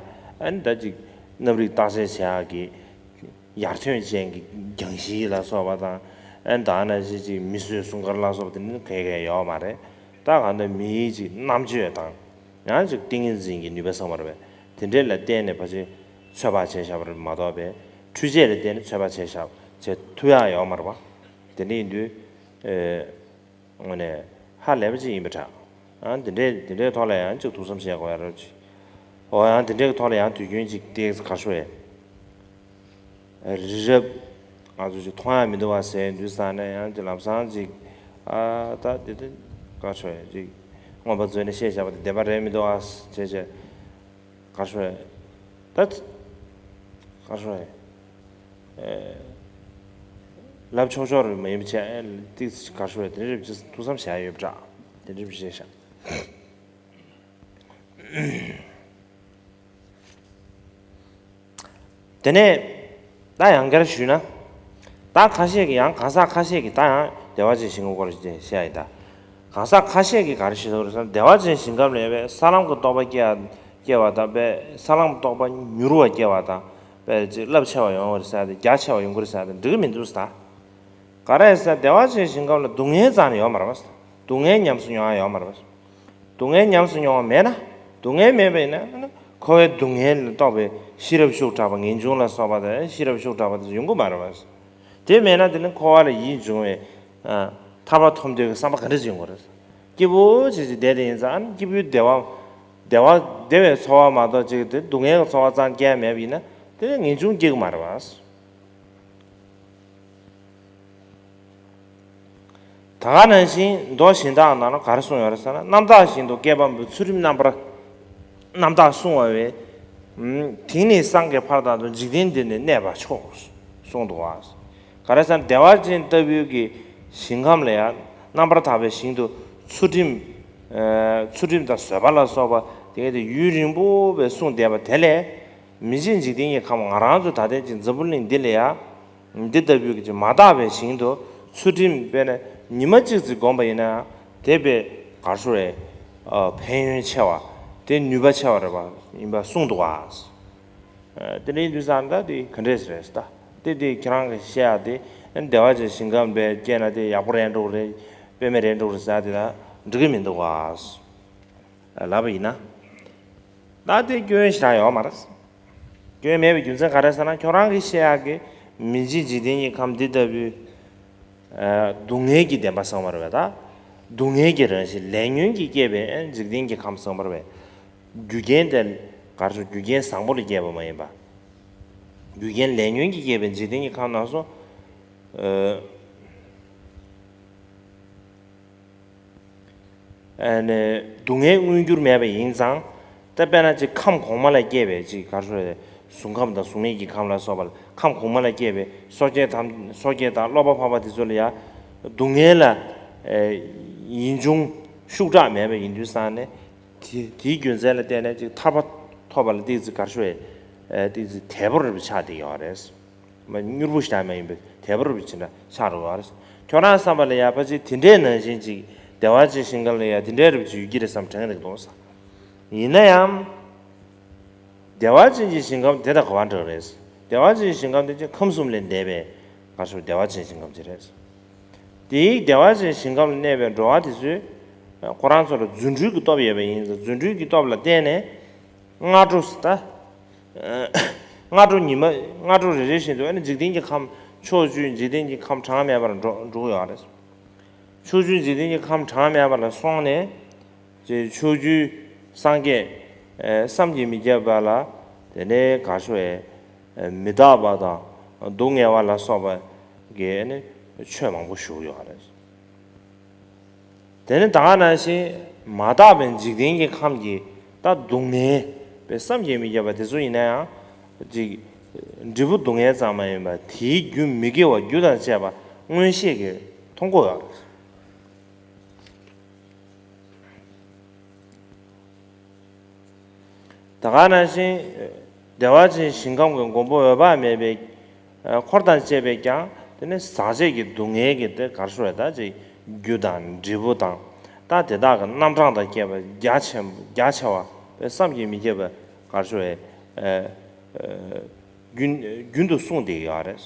ནི་ད་ཅིག་གནའ་རབས་བརྟག་དཔྱད་བྱེད་ཡག་གི་ཡར་ཐོན་ཅན་གྱི་རྒྱང་ཤེལ་ལ་སོགས་པ་དང་། ཨ་ནི་ད་ནང་བཞིན་ཅིག་མིས་བཟོས་སྲུང་སྐར་ལ་སོགས་པ་དེ་ནི་ག་ག་ཡོད་མ་རེད། ད་གང་ལྟར་མིའི་ཅིག་རྣམ་དཔྱོད་དང་། ཡང་ཅིག་ཏིང་ངེ་འཛིན་གྱི་ནུས་པ་ཚང་མ་རེད་པས། དེ་འདྲས་ལ་བརྟེན་ནས་ཕལ་ཆེར་ཚོད་དཔག་བྱས་བཞག་པ་རེད་མ་གཏོགས་པས། འཕྲུལ་ཆས་ལ་བརྟེན་ནས་ཚོད་དཔག་བྱས་བཞག་བྱེད་ཐུབ་ཡག་ཡོད་མ་རེད་པ། དེ་འདྲ་ཡིན་དུས། ཨེ། དངོས་གནས་ཧ་ལས་པ་ཅིག་ཡིན་པ་འདྲ། ཨ་འདི་འདྲའི་འདི་འདྲའི་ཐོག་ལ་ཡང་ཅིག་ཐུགས་བསམ་བཞེས་དགོས་ཡ་རེད་ཅིག་འོ་ཡང་འདི་འདྲའི་ཐོག་ལ་ཡང་དུས་རྒྱུན་ཅིག་ཏོག་ཙམ་ག་རེ་ཞུ་ཡ། རི་རབ་ང་ཚོ་ཅིག་མཐོང་ཡ་མི་འདུག་བ་ཟེར་དུས་ཙང་ནས་ཡང་ཅིག་ལམ་སང་ཅིག་ཨ་ད་འདི་འདི་ག་རེ་ཞུ་ཡ་ཅིག་མངོན་པ་མཛོད་ནས་བཤད་བཞག་པ་དེ་བདེན་པ་རེད་མི་འདུག་བ་ཞེས་བྱས། ག་རེ་ཞུ་ཡ། ད་ག་རེ་ཞུ་ཡ། ཨེ། ལབ་ཆོག་ཆོག་རེད་མ་ཡིན་པ་བྱས། ཨེ་ཏིག་ཙི་ག་རེ་ཞུ་ཡ། དེ་འདྲ་རེད་ཅེས་ཐུགས་བསམ་བཞག་ཡོད་པ་འདྲ། དེ་འདྲ་བྱས་ཤག་དེ་ནས་ད་ཡང་བསྐྱར་ཞུས་ན། ད་ཁ་ཤས་ཀྱིས་ཡང་གང་ཟག་ཁ་ཤས་ཀྱིས་ད་ཡང་བདེ་བ་ཅན་ཞིང་ཁམས་སྐོར་ཞིག་བཤད་ཡིན་ད། གང་ཟག་ཁ་ཤས་ཀྱིས་ག་རེ་བཤད་འདུག་རེད་ཟེར་ན། བདེ་བ་ཅན་ཞིང་ཁམས་ལ་ཡོད་པའི་ས་ལམ་གྱི་རྟོགས་པ་སྐྱེ་བ་སྐྱེ་བ་དང་པས་ས་ལམ་རྟོགས་པ་མྱུར་བ་སྐྱེ་བ་དང་པས་ཅིག་རླབས་ཆེ་བ་ཡོང་བ་རེད་ཟེར་ཏེ་རྒྱ་ཆེ་བ་ཡོང་གི་རེད་ཟེར་ཏེ་འགྲིག་གི་མི་འདུག་ཟེར། ག་རེ་ཟེར་བདེ་བ་ཅན་ཞིང་ཁམས་ལ་སྡུག་བསྔལ་རྩ་ནས་ཡོད་མ་རེད་པ། སྡུག་བསྔལ་ཉམས་སུ་མྱོང་བ་ཡོད་མ་རེད་པ། སྡུག་བསྔལ་ཉམས་སུ་མྱོང་བ་མེད་ན། སྡུག་བསྔལ་མེད་པ་ཡིན་ན་འཁོར་བའི་སྡུག་བསྔལ་ལ་རྟོགས་པའི་ཤེས་རབ་ཤུགས་དྲག་པ་ངེས་འབྱུང་ལ་སོགས་པ་དང་ཤེས་རབ་ཤུགས་དྲག་པ་དེ་ཚོ་ཡོང་གི་མ་རེད་པ། དེ་མེད་ན་དེ་ནི་འཁོར་བ་ལ་ཡིད་འབྱུང་བའི་ཨ་ཐར་པ་ཐོབ་འདོད་ཀྱི་བསམ་པ་ག་འདྲ་ཅིག་ཡོང་གི་རེད། སྐྱིད་པོ་ཅིག་ཅིག་བསྡད་དེ་ཡིན་ཙང་སྐྱིད་པོའི་བདེ་བ། བདེ་བ་བདེ་བའི་ཚོར་བ་མ་གཏོགས་ཅིག་དེ་སྡུག་བསྔལ་གྱི་ཚོར་བ་ཙམ་སྐྱེ་ཡ་མེད་པ་ཡིན་ན་དེ་ངེས་འབྱུང་སྐྱེ་གི་མ་རེད་པ། ད་ག་ནང་བཞིན་མདོ་གཞན་དག་ནང་ལ་ག་རེ་གསུངས་ཡོད་རེད་ཟེར་ན། རྣམ་དག་བཞིན་དུ་བསྐལ་པ་འབུམ་ཚུལ་ཁྲིམས་རྣམ་པར་རྣམ་དག་བསྲུང་བ་བས། དེང་ནས་སངས་རྒྱས་ཕར་དང་དུ་འཇིག་རྟེན་འདི་ནས་གནས་པ་མཆོག་གསུངས་འདུག་བ། ག་རེ་ཟེར་ན་བདེ་བ་ཅན་ལྟ་བུའི་གི་ཞིང་ཁམས་ལ་ཡང་རྣམ་པར་དག་པའི་ཞིང་དུ་ཚུལ་ཁྲིམས་ཚུལ་ཁྲིམས་དང་བཟོད་པ་ལ་སོགས་པ་དེ་ག་དེ་ཡུན་རིང་པོ་བས་བསྲུངས་བསྡད་པ་དེ་ལས། མི་མཇེད་འཇིག་རྟེན་གྱི་ཁམས་ང་རང་ཚོ་ད་ལྟའི་ཅིག་འཛམ་བུ་གླིང་འདི་ལ་ཡ། འདི་ལྟ་བུའི་ཅིག་མ་དག་པའི་ཞིང་དུ་ཚུལ་ཁྲིམས་དཔེར་ན་ཉི་མ་གཅིག་ཙམ་བསྒོམས་པ་ཡིན་ན་དེ་དཔེ་ག་རེ་ཞུ་རེད། ཨ་ཕན་ཡོན་ཆེ་བ་དེ་ནུས་པ་ཆེ་བ་རེད་པ་ཡིན་པ་གསུངས་འདུག་བ། ཨ་དེ་འདྲ་ཡིན་དུས་ཙང་ད་དེ་ག་འདྲས་རེད་ད། དེ་དེ་ཁྱེད་རང་གིས་བཤད་ཡ་དེ་བདེ་བ་ཅན་ཞིང་ཁམས་དཔེ་སྐྱེས་ན་དེ་ཡག་པོ་རེད་འགྲོ་གི་རེད། དཔེ་མེད་རེད་འགྲོ་གི་རེད་ཟེར་ཡ་དེ་ད་འགྲིག་གི་མི་འདུག་བ། ལབ་པ་ཡིན་ན། ད་དེ་སྐྱོན་ཞེ་དྲག་ཡོད་མ་རེད། སྐྱོན་མེད་པའི་རྒྱུ་མཚན་ག་རེ་ཟེར་ན་ཁྱོད་རང་གིས་བཤད་ཡག་གི་མི་མཇེད་འཇིག་རྟེན་གྱི་ཁམས་འདི་ལྟ་བུའི་སྡུག་བསྔལ་གྱི་བདེན་པ་གསུངས་པ་རེད་པས། ད་སྡུག་བསྔལ་གྱི་རང་བཞིན་ལས་ཉོན་གྱིས་བསྐྱེད་པའི་འཇིག་རྟེན་གྱི་ཁམས་གསུངས་པ་རེད་པས། རྒྱུ་རྐྱེན་དེ་ག་རེ་ཞུ་རྒྱུ་རྐྱེན་བཟང་པོ་ལ་བསྐྱེད་པ་མ་ཡིན་པ། རྒྱུ་རྐྱེན་ལས་ཉོན་གྱིས་བསྐྱེད་པའི་འཇིག་རྟེན་གྱི་ཁམས་ནང་སོ། ཨ་ནི་སྡུག་བསྔལ་མངོན་གྱུར་མེད་པ་ཡིན་ཙང་། ད་དཔེར་ན་ཅིག་ཁམས་གོང་མ་ལ་སྐྱེས་པའི་ཅིག་ག་རེ་ཞུ་རེད། གཟུགས་ཁམས་དང་གཟུགས་མེད་ཀྱི་ཁམས་ལ་སོགས་པ་ལ་ཁམས་གོང་མ་ལ་སྐྱེས་པའི་སོ་སྐྱེ་དང་སོ་སྐྱེ་དང་སློབ་པ་འཕགས་པ་དེ་ཚོ་ལ་ཡང་སྡུག་བསྔལ་ལ་ཡིད་འབྱུང་ཤུགས་དྲག་མེད་པ་ཡིན་དུས་ཙང་ནས། དེ་དེའི་རྒྱུ་མཚན་ལ་བརྟེན་ནས་ཅིག་ཐར་པ་ཐོབ་པ་ལ་ཏོག་ཙམ་ག་རེ་ཞུ་རེད། ཏོག་ཙམ་དལ་པོ་རེད་པ་ཆགས་བསྡད་ཡོད་རེད། མ་མྱུར་པོ་ཞིག་མ་ཡིན་པའི་དལ་པོ་རུ་བྱེད་ན་ཆགས་འགྲོ་བ་རེད། ཁྱོད་རང་བསམ་པ་ལ་ཡ་ཕལ་ཆེར་དེ་འདྲའི་ནང་བཞིན་ཅིག་བདེ་བ་ཅན་ཞིང་ཁམས་ལ་ཡ་དེ་འདྲའི་རུ་བྱེད་ཡོད་ཀྱི་རེད་བསམ་དྲན་གྱི་འདུག་ས། ཡིན་ན་ཡང་། བདེ་བ་ཅན་གྱི་ཞིང་ཁམས་དེ་དང་ག་པར་འདྲ་རེད། བདེ་བ་ཅན་གྱི་ཞིང་ཁམས་དེ་ཅིག་ཁམས་གསུམ་ལས་འདས་པའི་ག་རེ་ཞུ་བདེ་བ་ཅན་གྱི་ཞིང་ཁམས་ཅིག་རེད། དེའི་བདེ་བ་ཅན་ཞིང་ཁམས་ལ་གནས་པའི་འགྲོ་བ་དེ་ཚོས་ཁོ་རང་ཚོ་ལ་རྫུ་འཕྲུལ་གྱི་སྟོབས་ཡོད་པ་ཡིན་ཙང་རྫུ་འཕྲུལ་གྱི་སྟོབས་ལ་བརྟེན་ནས། སྔ་དྲོ་ད། སྔ་དྲོ་ཉི་མ་སྔ་དྲོ་རེ་རེ་བཞིན་དུ་ཨ་ནི་འཇིག་རྟེན་གྱི་ཁམས་ཕྱོགས་བཅུའི་འཇིག་རྟེན་གྱི་ཁམས་གྲངས་མེད་པར་འགྲོ་འགྲོ་གི་ཡོད་རེད། ཕྱོགས་བཅུའི་འཇིག་རྟེན་གྱི་ཁམས་གྲངས་མེད་པ་ལ་སོང་ནས། ཅེས་ཕྱོགས་བཅུའི་སངས་རྒྱས་ཨེ་བསམ་གྱིས་མི་ཁྱབ་པ་ལ། དེ་ནས་ག་ཤོ་ཨེ་མི་རྟག་པ་དང་སྡུག་བསྔལ་བ་ལ་སོགས་པ་གི་ནི་ཆོས་མང་པོ་ཞུ་ཡོད་རེད། དེ་ནི་ད་ག་ནང་བཞིན་མ་དག་པའི་འཇིག་རྟེན་གྱི་ཁམས་ཀྱི་ད་སྡུག་བསྔལ་པའི་བསམ་གྱིས་མི་ཁྱབ་པ་དེ་ཚོ་ཡིན་ན་ཡང་ཅིག་འབྲས་བུ་སྡུག་བསྔལ་ཙམ་མ་ཡིན་པར་དེའི་རྒྱུ་མི་དགེ་བ་རྒྱུ་དང་བཅས་པ་མངོན་ཤེས་ཀྱིས་མཐོང་གི་ཡོད་རེད། ད་ག་ནང་བཞིན་བདེ་བ་ཅན་ཞིང་ཁམས་ཀྱི་མགོན་པོ་འོད་དཔག་མེད་པའི་འཁོར་དང་བཅས་པས་ཀྱང་དེ་ནི་ཟག་བཅས་ཀྱི་སྡུག་བསྔལ་གྱི་དེ་གར་ཤོར་བའི་ད་ཅིག་རྒྱུ་དང་འབྲས་བུ་དང་ད་དེ་དག་གི་རྣམ་གྲངས་དང་བཅས་པ་རྒྱ་ཆེན་རྒྱ་ཆེ་བ་བསམ་གྱིས་མི་ཁྱབ་པའི་གར་ཤོར་བའི་རྒྱུན་རྒྱུན་དུ་གསུངས་བསྡད་ཡོད་རེད།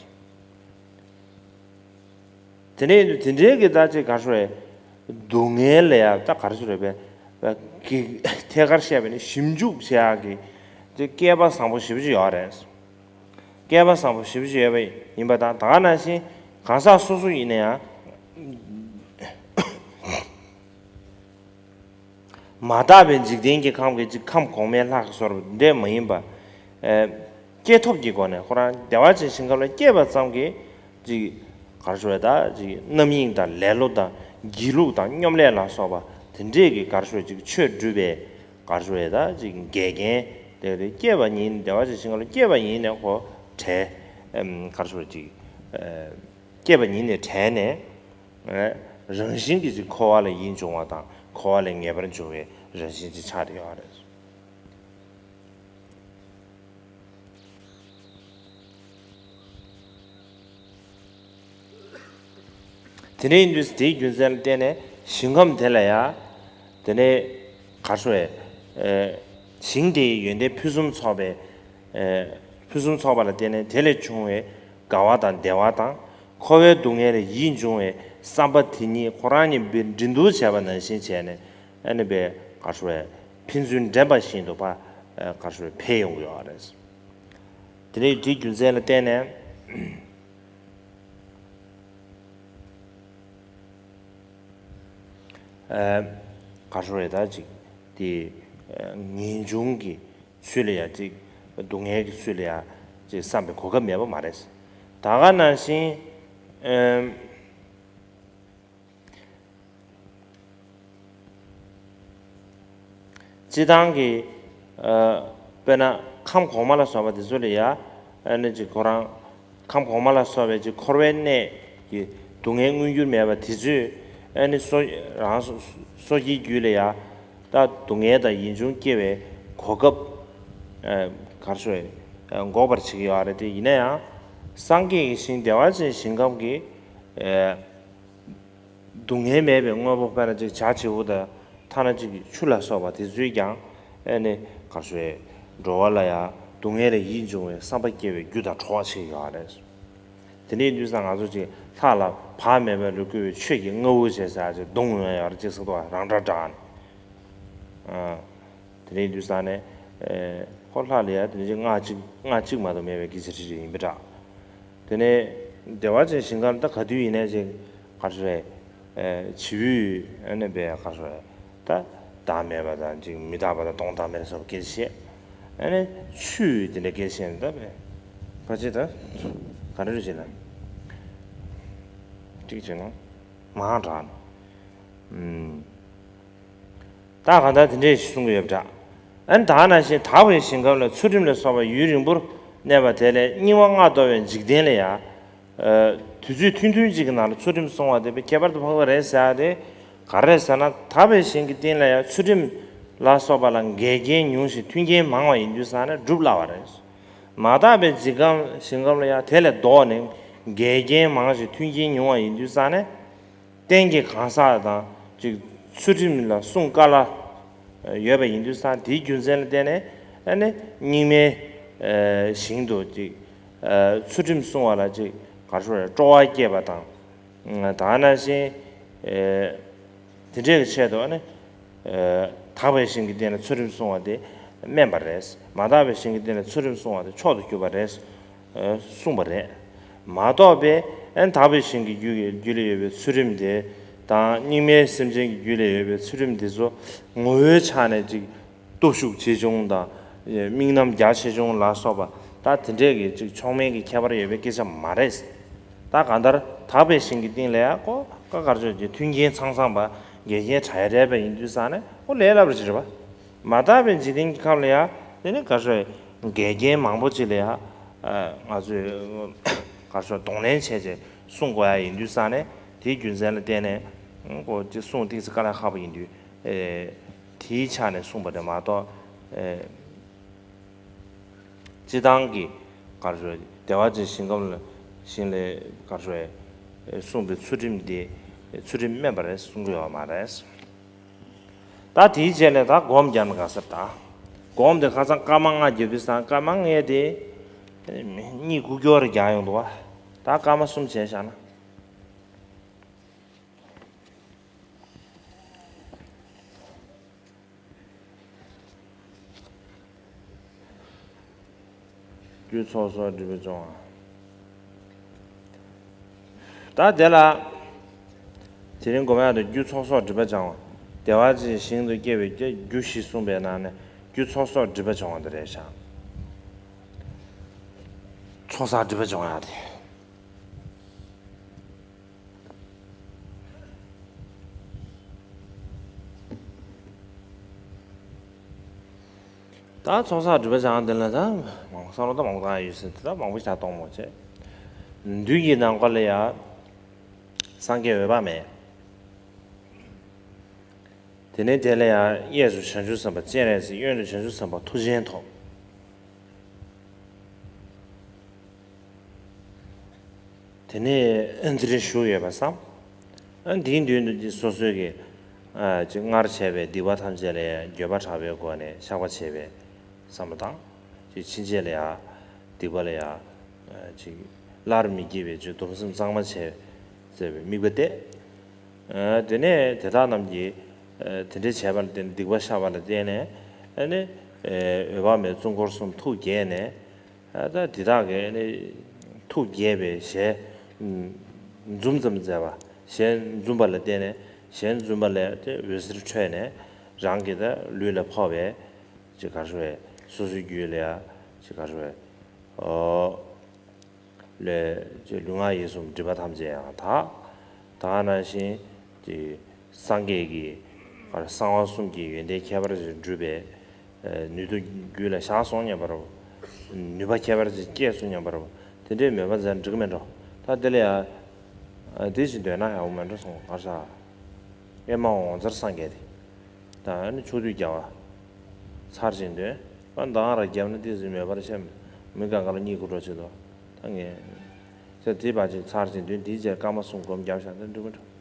དེ་ནས་དེ་འདྲའི་གི་ད་ཅིག་གར་ཤོར་བའི་སྡུག་བསྔལ་ལ་ཡང་ད་གར་ཤོར་བའི་གི་ཐད་ཀར་བཤད་པ་ནི་ཞིབ་འཇུག་བྱེད་ཡག་གི་ཅིག་སྐལ་པ་བཟང་པོ་ཞེ་པོ་ཅིག་ཡོད་རེད། སྐལ་པ་བཟང་པོ་ཞེ་པོ་ཅིག་ཡོད་པ་ཡིན་པ་དང་ད་ག་ནང་བཞིན་གང་ཟག་སོ་སོ་ཡིན་ན་ཡང་། མ་དག་པའི་འཇིག་རྟེན་གྱི་ཁམས་ཀྱི་ཅིག་ཁམས་གོང་མའི་ལྷ་གི་བཟོ་འདྲ་མ་ཡིན་པ། ཨེ། སྐྱེས་ཐོབ་ཀྱི་སྒོ་ནས་ཁོ་རང་བདེ་བ་ཅན་ཞིང་ཁམས་ལ་སྐྱེས་པ་ཙམ་གྱིས་ཅིག་གར་ཤོར་བའི་ད་ཅིག་རྣམ་གཡེང་དང་ལེ་ལོ་དང་སྒྱིད་ལུག་དང་སྙོམ་ལས་ལ་སོགས་པ་དེ་འདྲས་ཀྱི་གར་ཤོར་ཅིག་ཆོས་སྒྲུབ་པའི་གར་ཤོར་བའི་ད་ཅིག་འགལ་རྐྱེན་དེ་རེད། སྐྱེས་པ་ཉིད་བདེ་བ་ཅན་ཞིང་ཁམས་ལ་སྐྱེས་པ་ཉིད་ནས་ཁོ་བྲལ། ཨེམ། གར་ཤོར་ཅིག་ཨེ། སྐྱེས་པ་ཉིད་ནས་བྲལ་ནས། རང་བཞིན་གྱིས་ཅིག་འཁོར་བ་ལ་ཡིད་འབྱུང་བ་དང་འཁོར་བ་ལས་ངེས་པར་འབྱུང་བའི་རང་བཞིན་ཅིག་ཆགས་ཡོད་རེད། དེ་འདྲ་ཡིན་དུས་དེའི་རྒྱུ་མཚན་ལ་བརྟེན་ནས་ཞིང་ཁམས་དེ་ལ་ཡང་དེ་ནས་གར་ཤོར་བའི་ཞིང་དེའི་ཡོན་ཏན་ཕུན་སུམ་ཚོགས་པའི་ཕུན་སུམ་ཚོགས་པ་ལ་བརྟེན་ནས་དེ་ལས་བྱུང་བའི་དགའ་བ་དང་བདེ་བ་དང་། འཁོར་བའི་སྡུག་བསྔལ་ལས་ཡིད་འབྱུང་བའི་བསམ་པ་དེ་ཉིད་ཁོ་རང་ཉིད་འབྲི་འདུལ་བྱས་པ་ནང་བཞིན་བྱས་ནས་ཨ་ནི་པའི་གར་ཤོར་བའི་ཕན་ཚུན་འདྲེན་པ་བཞིན་དུ་ཕ་གར་ཤོར་བའི་འཕེལ་ཡོང་གི་ཡོད་རེད། དེ་ནས་དེའི་རྒྱུ་མཚན་ལ་བརྟེན་ནས་གར་ཤོར་བའི་ད་ཅིག་དེ་ངེས་འབྱུང་གི་ཚུལ་ལ་ཡང་ཅིག་སྡུག་བསྔལ་གྱི་ཚུལ་ལ་ཡང་ཅིག་བསམ་པའི་གོ་སྐབས་མེད་པ་མ་རེད། ད་ག་ནང་བཞིན་ཨེམ། སྤྱི་བཏང་གི་ཨ། དཔེར་ན་ཁམས་གོང་མ་ལ་སོགས་པ་དེ་ཚོ་ལ་ཡང་ཨ་ནི་ཅིག་ཁོ་རང་ཁམས་གོང་མ་ལ་སོགས་པའི་ཅིག་འཁོར་བའི་གནས་ཀྱི་སྡུག་བསྔལ་མངོན་གྱུར་མེད་པ་དེ་ཚོས་ཨ་ནི་སོ་རང་སོ་སོ་སྐྱེའི་རྒྱུད་ལ་ཡང་ད་སྡུག་བསྔལ་དང་ཡིད་འབྱུང་སྐྱེ་བའི་གོ་སྐབས་ཨ། གར་ཤོར་ཨ། འགོག་པར་བྱེད་ཀྱི་ཡོད་རེད་དེ། ཡིན་ན་ཡང་སངས་རྒྱས་ཀྱི་ཞིང་བདེ་བ་ཅན་ཞིང་ཁམས་ཀྱི་ཨ། སྡུག་བསྔལ་མེད་པའི་དངོས་པོ་དཔེར་ན་ཅིག་བྱ་བྱིའུ་དང་ཐ་ན་ཅིག་ཆུ་ལ་སོགས་པ་དེ་ཚོས་ཀྱང་ཨེ་ནི་གར་ཤོར་འགྲོ་བ་ལ་ཡང་སྡུག་བསྔལ་ལས་ཡིད་འབྱུང་བའི་བསམ་པ་སྐྱེ་བའི་རྒྱུ་དང་གྲོགས་བྱེད་ཀྱི་ཡོད་རེད། དེ་འདྲའི་དུས་ཙང་ང་ཚོ་ཅིག་ལྷ་ལ་བག་མེད་པའི་ལུས་བསྐུལ་བའི་ཆོས་ཀྱི་རྔ་བོ་བྱས་ཟེར་ཅིག་གདུང་ཡོད་ཡོད་རེད་ཅིག་ཟེར་དུས་རང་སྒྲ་བསྒྲགས་ནས། དེ་རིང་དུས་སང་ནས་ཁོ་ལྷ་ལ་ཡ་དེ་འདྲ་ཅིག་སྔགས་གཅིག་སྔགས་གཅིག་མ་གཏོགས་མེད་པའི་སྐད་ཆ་རེ་རེ་ཡིན་པ་འདྲ། དེ་ནས་བདེ་བ་ཅན་ཞིང་ཁམས་ད་ག་དུས་ཡིན་ནའི་ཅིག་ག་རེ་རེད། བྱིའུས་ཨ་ནི་བས་ག་རེ་རེད། ད་བདག་མེད་པ་དང་ཅིག་མི་རྟག་པ་དང་སྟོང་བདག་མེད་སོགས་སྐད་ཆ་བཤད། ཨ་ནི་ཆུས་དེ་འདྲ་སྐད་ཆ་བཤད་ནས་ད་བས་ག་ཅི་ད་ག་རེ་རེད་ཅེ་ན། གཅིག་བྱས་ན་མང་དྲགས་ནས། ད་གང་ལྟར་དེ་འདྲས་ཞིག་གསུང་གི་ཡོད་པ་འདྲ། ཨ་ནི་ད་ག་ནང་བཞིན་དག་པའི་ཞིང་ཁམས་ལ་ཚུལ་ཁྲིམས་ལ་སོགས་པ་ཡུན་རིང་པོར་གནས་པ་དེ་ལས་སྙིགས་མ་ལྔ་བདོ་བའི་འཇིག་རྟེན་ལ་ཡང་། དུས་ཚོད་ཐུང་ཐུང་གཅིག་གི་ནང་ལ་ཚུལ་ཁྲིམས་སྲུང་བ་དེ་དཔེ་ཁྱད་པར་དུ་འཕགས་པ་རེད་ཟེར་ཡ་དེ་ག་རེ་རེད་ཟེར་ན། དག་པའི་ཞིང་གི་སྟེང་ལ་ཡང་ཚུལ་ཁྲིམས་ལ་སོགས་པ་ལ་འགལ་རྐྱེན་ཉུང་ཞིང་མཐུན་རྐྱེན་མང་བ་ཡིན་དུས་ཙང་ནས་སྒྲུབ་སླ་བ་རེད། མ་དག་པའི་འཇིག་ཁམས་ཞིང་ཁམས་ལ་ཡང་དེ་ལས་ལྡོག་ནས་འགལ་རྐྱེན་མང་ཞིང་མཐུན་རྐྱེན་ཉུང་བ་ཡིན་དུས་ཙང་ནས། རྟེན་གྱི་གང་ཟག་དང་ཅིག་ཚུལ་ཁྲིམས་ལ་སྲུང་དཀའ་སླ་ཡོད་པ་ཡིན་དུས་ཙང་དེའི་རྒྱུ་མཚན་ལ་བརྟེན་ནས་ཨ་ནི་སྙིགས་མའི་ཞིང་དུ་ཅིག་ཚུལ་ཁྲིམས་སྲུང་བ་ལ་ཅིག་ག་རེ་ཞུ་དགོས་རེད། སྤྲོ་བ་སྐྱེས་པ་དང་། ད་ག་ནང་བཞིན་དེ་འདྲའི་ཆེད་དུ་ཨ་ནི་དག་པའི་ཞིང་གི་སྟེང་ལ་ཚུལ་ཁྲིམས་སྲུང་བ་དེ་ དམན་པ་རེད། མ་དག་པའི་ཞིང་གི་སྟེང་ལ་ཚུལ་ཁྲིམས་བསྲུང་བ་དེ་མཆོག་ཏུ་གྱུར་པ་རེད། ཨ་གསུངས་པ་རེད། མ་གཏོགས་པའི་ཨ་དག་པའི་ཞིང་གི་རྒྱུད་རྒྱུད་ལ་ཡོད་པའི་ཚུལ་ཁྲིམས་དེ་དང་རྙིང་མའི་སེམས་ཅན་གྱི་རྒྱུད་ལ་ཡོད་པའི་ཚུལ་ཁྲིམས་དེ་ཚོ་ངོ་བོའི་ཆ་ནས་ཅིག་སྟོབས་ཤུགས་ཆེ་ཆུང་དང་དམིགས་རྣམ་རྒྱ་ཆེ་ཆུང་ལ་སོགས་པ་ད་དེ་འདྲས་ཀྱི་ཅིག་མཆོག་དམན་གྱི་ཁྱད་པར་ཡོད་པའི་སྐད་ཆ་མ་རེད། ད་གང་ལྟར་དག་པའི་ཞིང་གི་སྟེང་ལ་ཡང་ཀོ་ཀ་གར་ཆོས་ཀྱི་མཐུན་རྐྱེན་ཚང་ཚང་པ་འགལ་རྐྱེན་བྲལ་བྲལ་བ་ཡིན་དུས་ཙང་ནས་ཀོ་ལས་སླ་པོ་ཅིག་རེད་པ། མ་དག་པའི་འཇིག་རྟེན་གྱི་ཁམས་ལ་ཡང་དེ་ནི་ག་ཚོད་འགལ་རྐྱེན་མང་པོ་ཅིག་ལ་ཡང་ང་ཚོས་ག་ཚོད་གདོང་ལེན་བྱས་བྱས་སྲུང་དགོས་ཡ་ཡིན་དུས་ཙང་ནས་དེའི་རྒྱུ་མཚན་ལ་བརྟེན་ནས་ཀོ་ཅིག་སྲུང་ཏིག་ཙི་དཀའ་ལས་ཁག་པོ་ཡིན་དུས་དེའི་ཆ་ནས་གསུངས་པ་རེད་མ་གཏོགས། སྤྱི་བཏང་གི་གར་ཞོར་བདེ་བ་ཅན་ཞིང་ཁམས་ལ་ཞིང་ལས་གར་ཞོར་གསུངས་པའི་ཚུལ་ཁྲིམས་དེ་ཚུལ་ཁྲིམས་དམན་པ་རེད་གསུང་གི་ཡོད་མ་རེད། ད་དེའི་རྗེས་ལ་ད་སྒོམ་རྒྱབ་ན་ག་ཟེར་ད། སྒོམ་དེ་ཁ་སང་སྐར་མ་ལྔ་རྒྱབ་པའི་སང་སྐར་མ་ལྔ་དེ་གཉིད་ཁུག་ཀྱོག་རེ་རྒྱག་ཡོང་འདུག་བ། ད་སྐར་མ་གསུམ་བྱས་བཞག་ན། རྒྱུ་ཚོགས་གསོག་སྒྲིབ་པ་སྦྱོང་བ། ད་དེ་ལ། དེ་རིང་སྒོམ་ཡག་དེ་རྒྱུ་ཚོགས་གསོག་སྒྲིབ་པ་སྦྱང་བ། བདེ་བ་ཅན་ཞིང་དུ་སྐྱེ་བའི་རྒྱུ་བཞི་གསུངས་པའི་ནང་ནས་རྒྱུ་ཚོགས་གསོག་སྒྲིབ་པ་སྦྱོང་བ་དེ་རེད་ཤག་ཚོགས་བསགས་སྒྲིབ་པ་སྦྱོང་ཡག་དེ། ད་ཚོགས་བསགས་སྒྲིབ་པ་སྦྱང་དེ་ལ་ད་མང་བསམ་བློ་ད་མང་བཏང་ཡོད་ཟེར་དེ་ད་མང་པོ་ཞིག་གཏོང་མོ་བྱས། མདུན་གྱི་ནམ་མཁའ་ལ་ཡ་སངས་རྒྱས་འོད་དཔག་མེད། དེ་ནས་དེ་ལ་ཡང་གཡས་སུ་བྱང་ཆུབ་སེམས་དཔའ་སྤྱན་རས་གཟིགས། གཡོན་དུ་བྱང་ཆུབ་སེམས་དཔའ་མཐུ་ཆེན་ཐོབ། དེ་ནས་ཨ་འདིར་བཞུགས་ཡོད་པ་བསམ། ཨ་འདིའི་མདུན་དུ་ཅིག་སོ་སོའི་གི་ཨ་ཅིག་སྔར་བྱས་པའི་སྡིག་པ་ཐམས་ཅད་ལ་ཡང་འགྱོད་པ་དྲག་པོའི་སྒོ་ནས་བཤགས་པ་བྱས་པའི་བསམ་བློ་བཏང་། ཅིག་ཕྱིན་ཆད་ལ་ཡང་སྡིག་པ་ལ་ཡང་ཅིག་སླར་མི་སྐྱེ་བའི་ཅིག་སྡོམ་སེམས་གཙང་མ་བྱས་བྱས་པའི་དམིགས་པ་གཏད། དེ་ནས་དེ་དག་རྣམས་ཀྱིས་དེ་འདྲའི་བྱས་པ་ལ་བརྟེན་སྡིག་པ་བཤགས་པ་ལ་བརྟེན་ནས་ཨ་ནི་འོད་དཔག་མེད་ཙོང་ཁར་གསུམ་ཐུགས་དགྱེས་ནས་ད་དེ་དག་གིས་ཨ་ནི་ཐུགས་དགྱེས་པའི་ཞལ་འཛུམ་ཙམ་མཛད་པ། ཞལ་འཛུམ་པ་ལ་བརྟེན་ནས་ཞལ་འཛུམ་པ་ལས་དེ་འོད་ཟེར་འཕྲོས་ནས་རང་གི་ད་ལུས་ལ་ཕོག་པའི་ཅིག་ག་རེ་ཞུ་དགོས་རེད། སོ་སོའི་རྒྱུད་ལ་ཡ་ཅིག་ག་རེ་ཞུ་དགོས་རེད། ཨོ། ལས་ཀྱི་ལུས་ངག་ཡིད་གསུམ་སྒྲིབ་པ་ཐམས་ཅད་ཡང་དག། ད་ག་ནང་བཞིན་གྱི་སངས་རྒྱས་ཀྱི་གསང་བ་གསུམ་གྱི་ཡོན་ཏན་ཁྱད་པར་ཅན་སྒྲུབ་པའི་ནུས་མཐུ་རྒྱུད་ལ་བཞག་སོང་སྙམ་པ་རེད། ནུས་པ་ཁྱད་པར་ཅན་སྐྱེས་སོང་སྙམ་པ་རེད། དེ་འདྲའི་མོས་པ་མཛད་འགྲིག་མེད་འགྲོ། ད་དེ་ལ་ཡང་དེ་བཞིན་འདོད་ན་ཡག་པོ་མེད་འགྲོ་སོང་གར་ཤག་ཨེ་མ་འོ་ངོ་མཚར་སངས་རྒྱས་དེ། ད་ཨ་ནི་ཕྱོགས་དུས་རྒྱལ་བ། ཚར་ཅིག་འདོན། པ་མདང་ར་རྒྱབ་ན་ཏི་ཟི་མོས་པར་ཆེ། མི་གང་ག་ལ་གཉིད་ཁུག་འགྲོ་ཆེ་དོ། ད་ངས། ཚེ་དེ་བ་ཅིག་ཚར་ཅིག་འདོན་དེའི་རྗེས་སྐར་མ་གསུམ་སྒོམ་རྒྱབ་བཞག་ད་འགྲིག་མི་འགྲོ།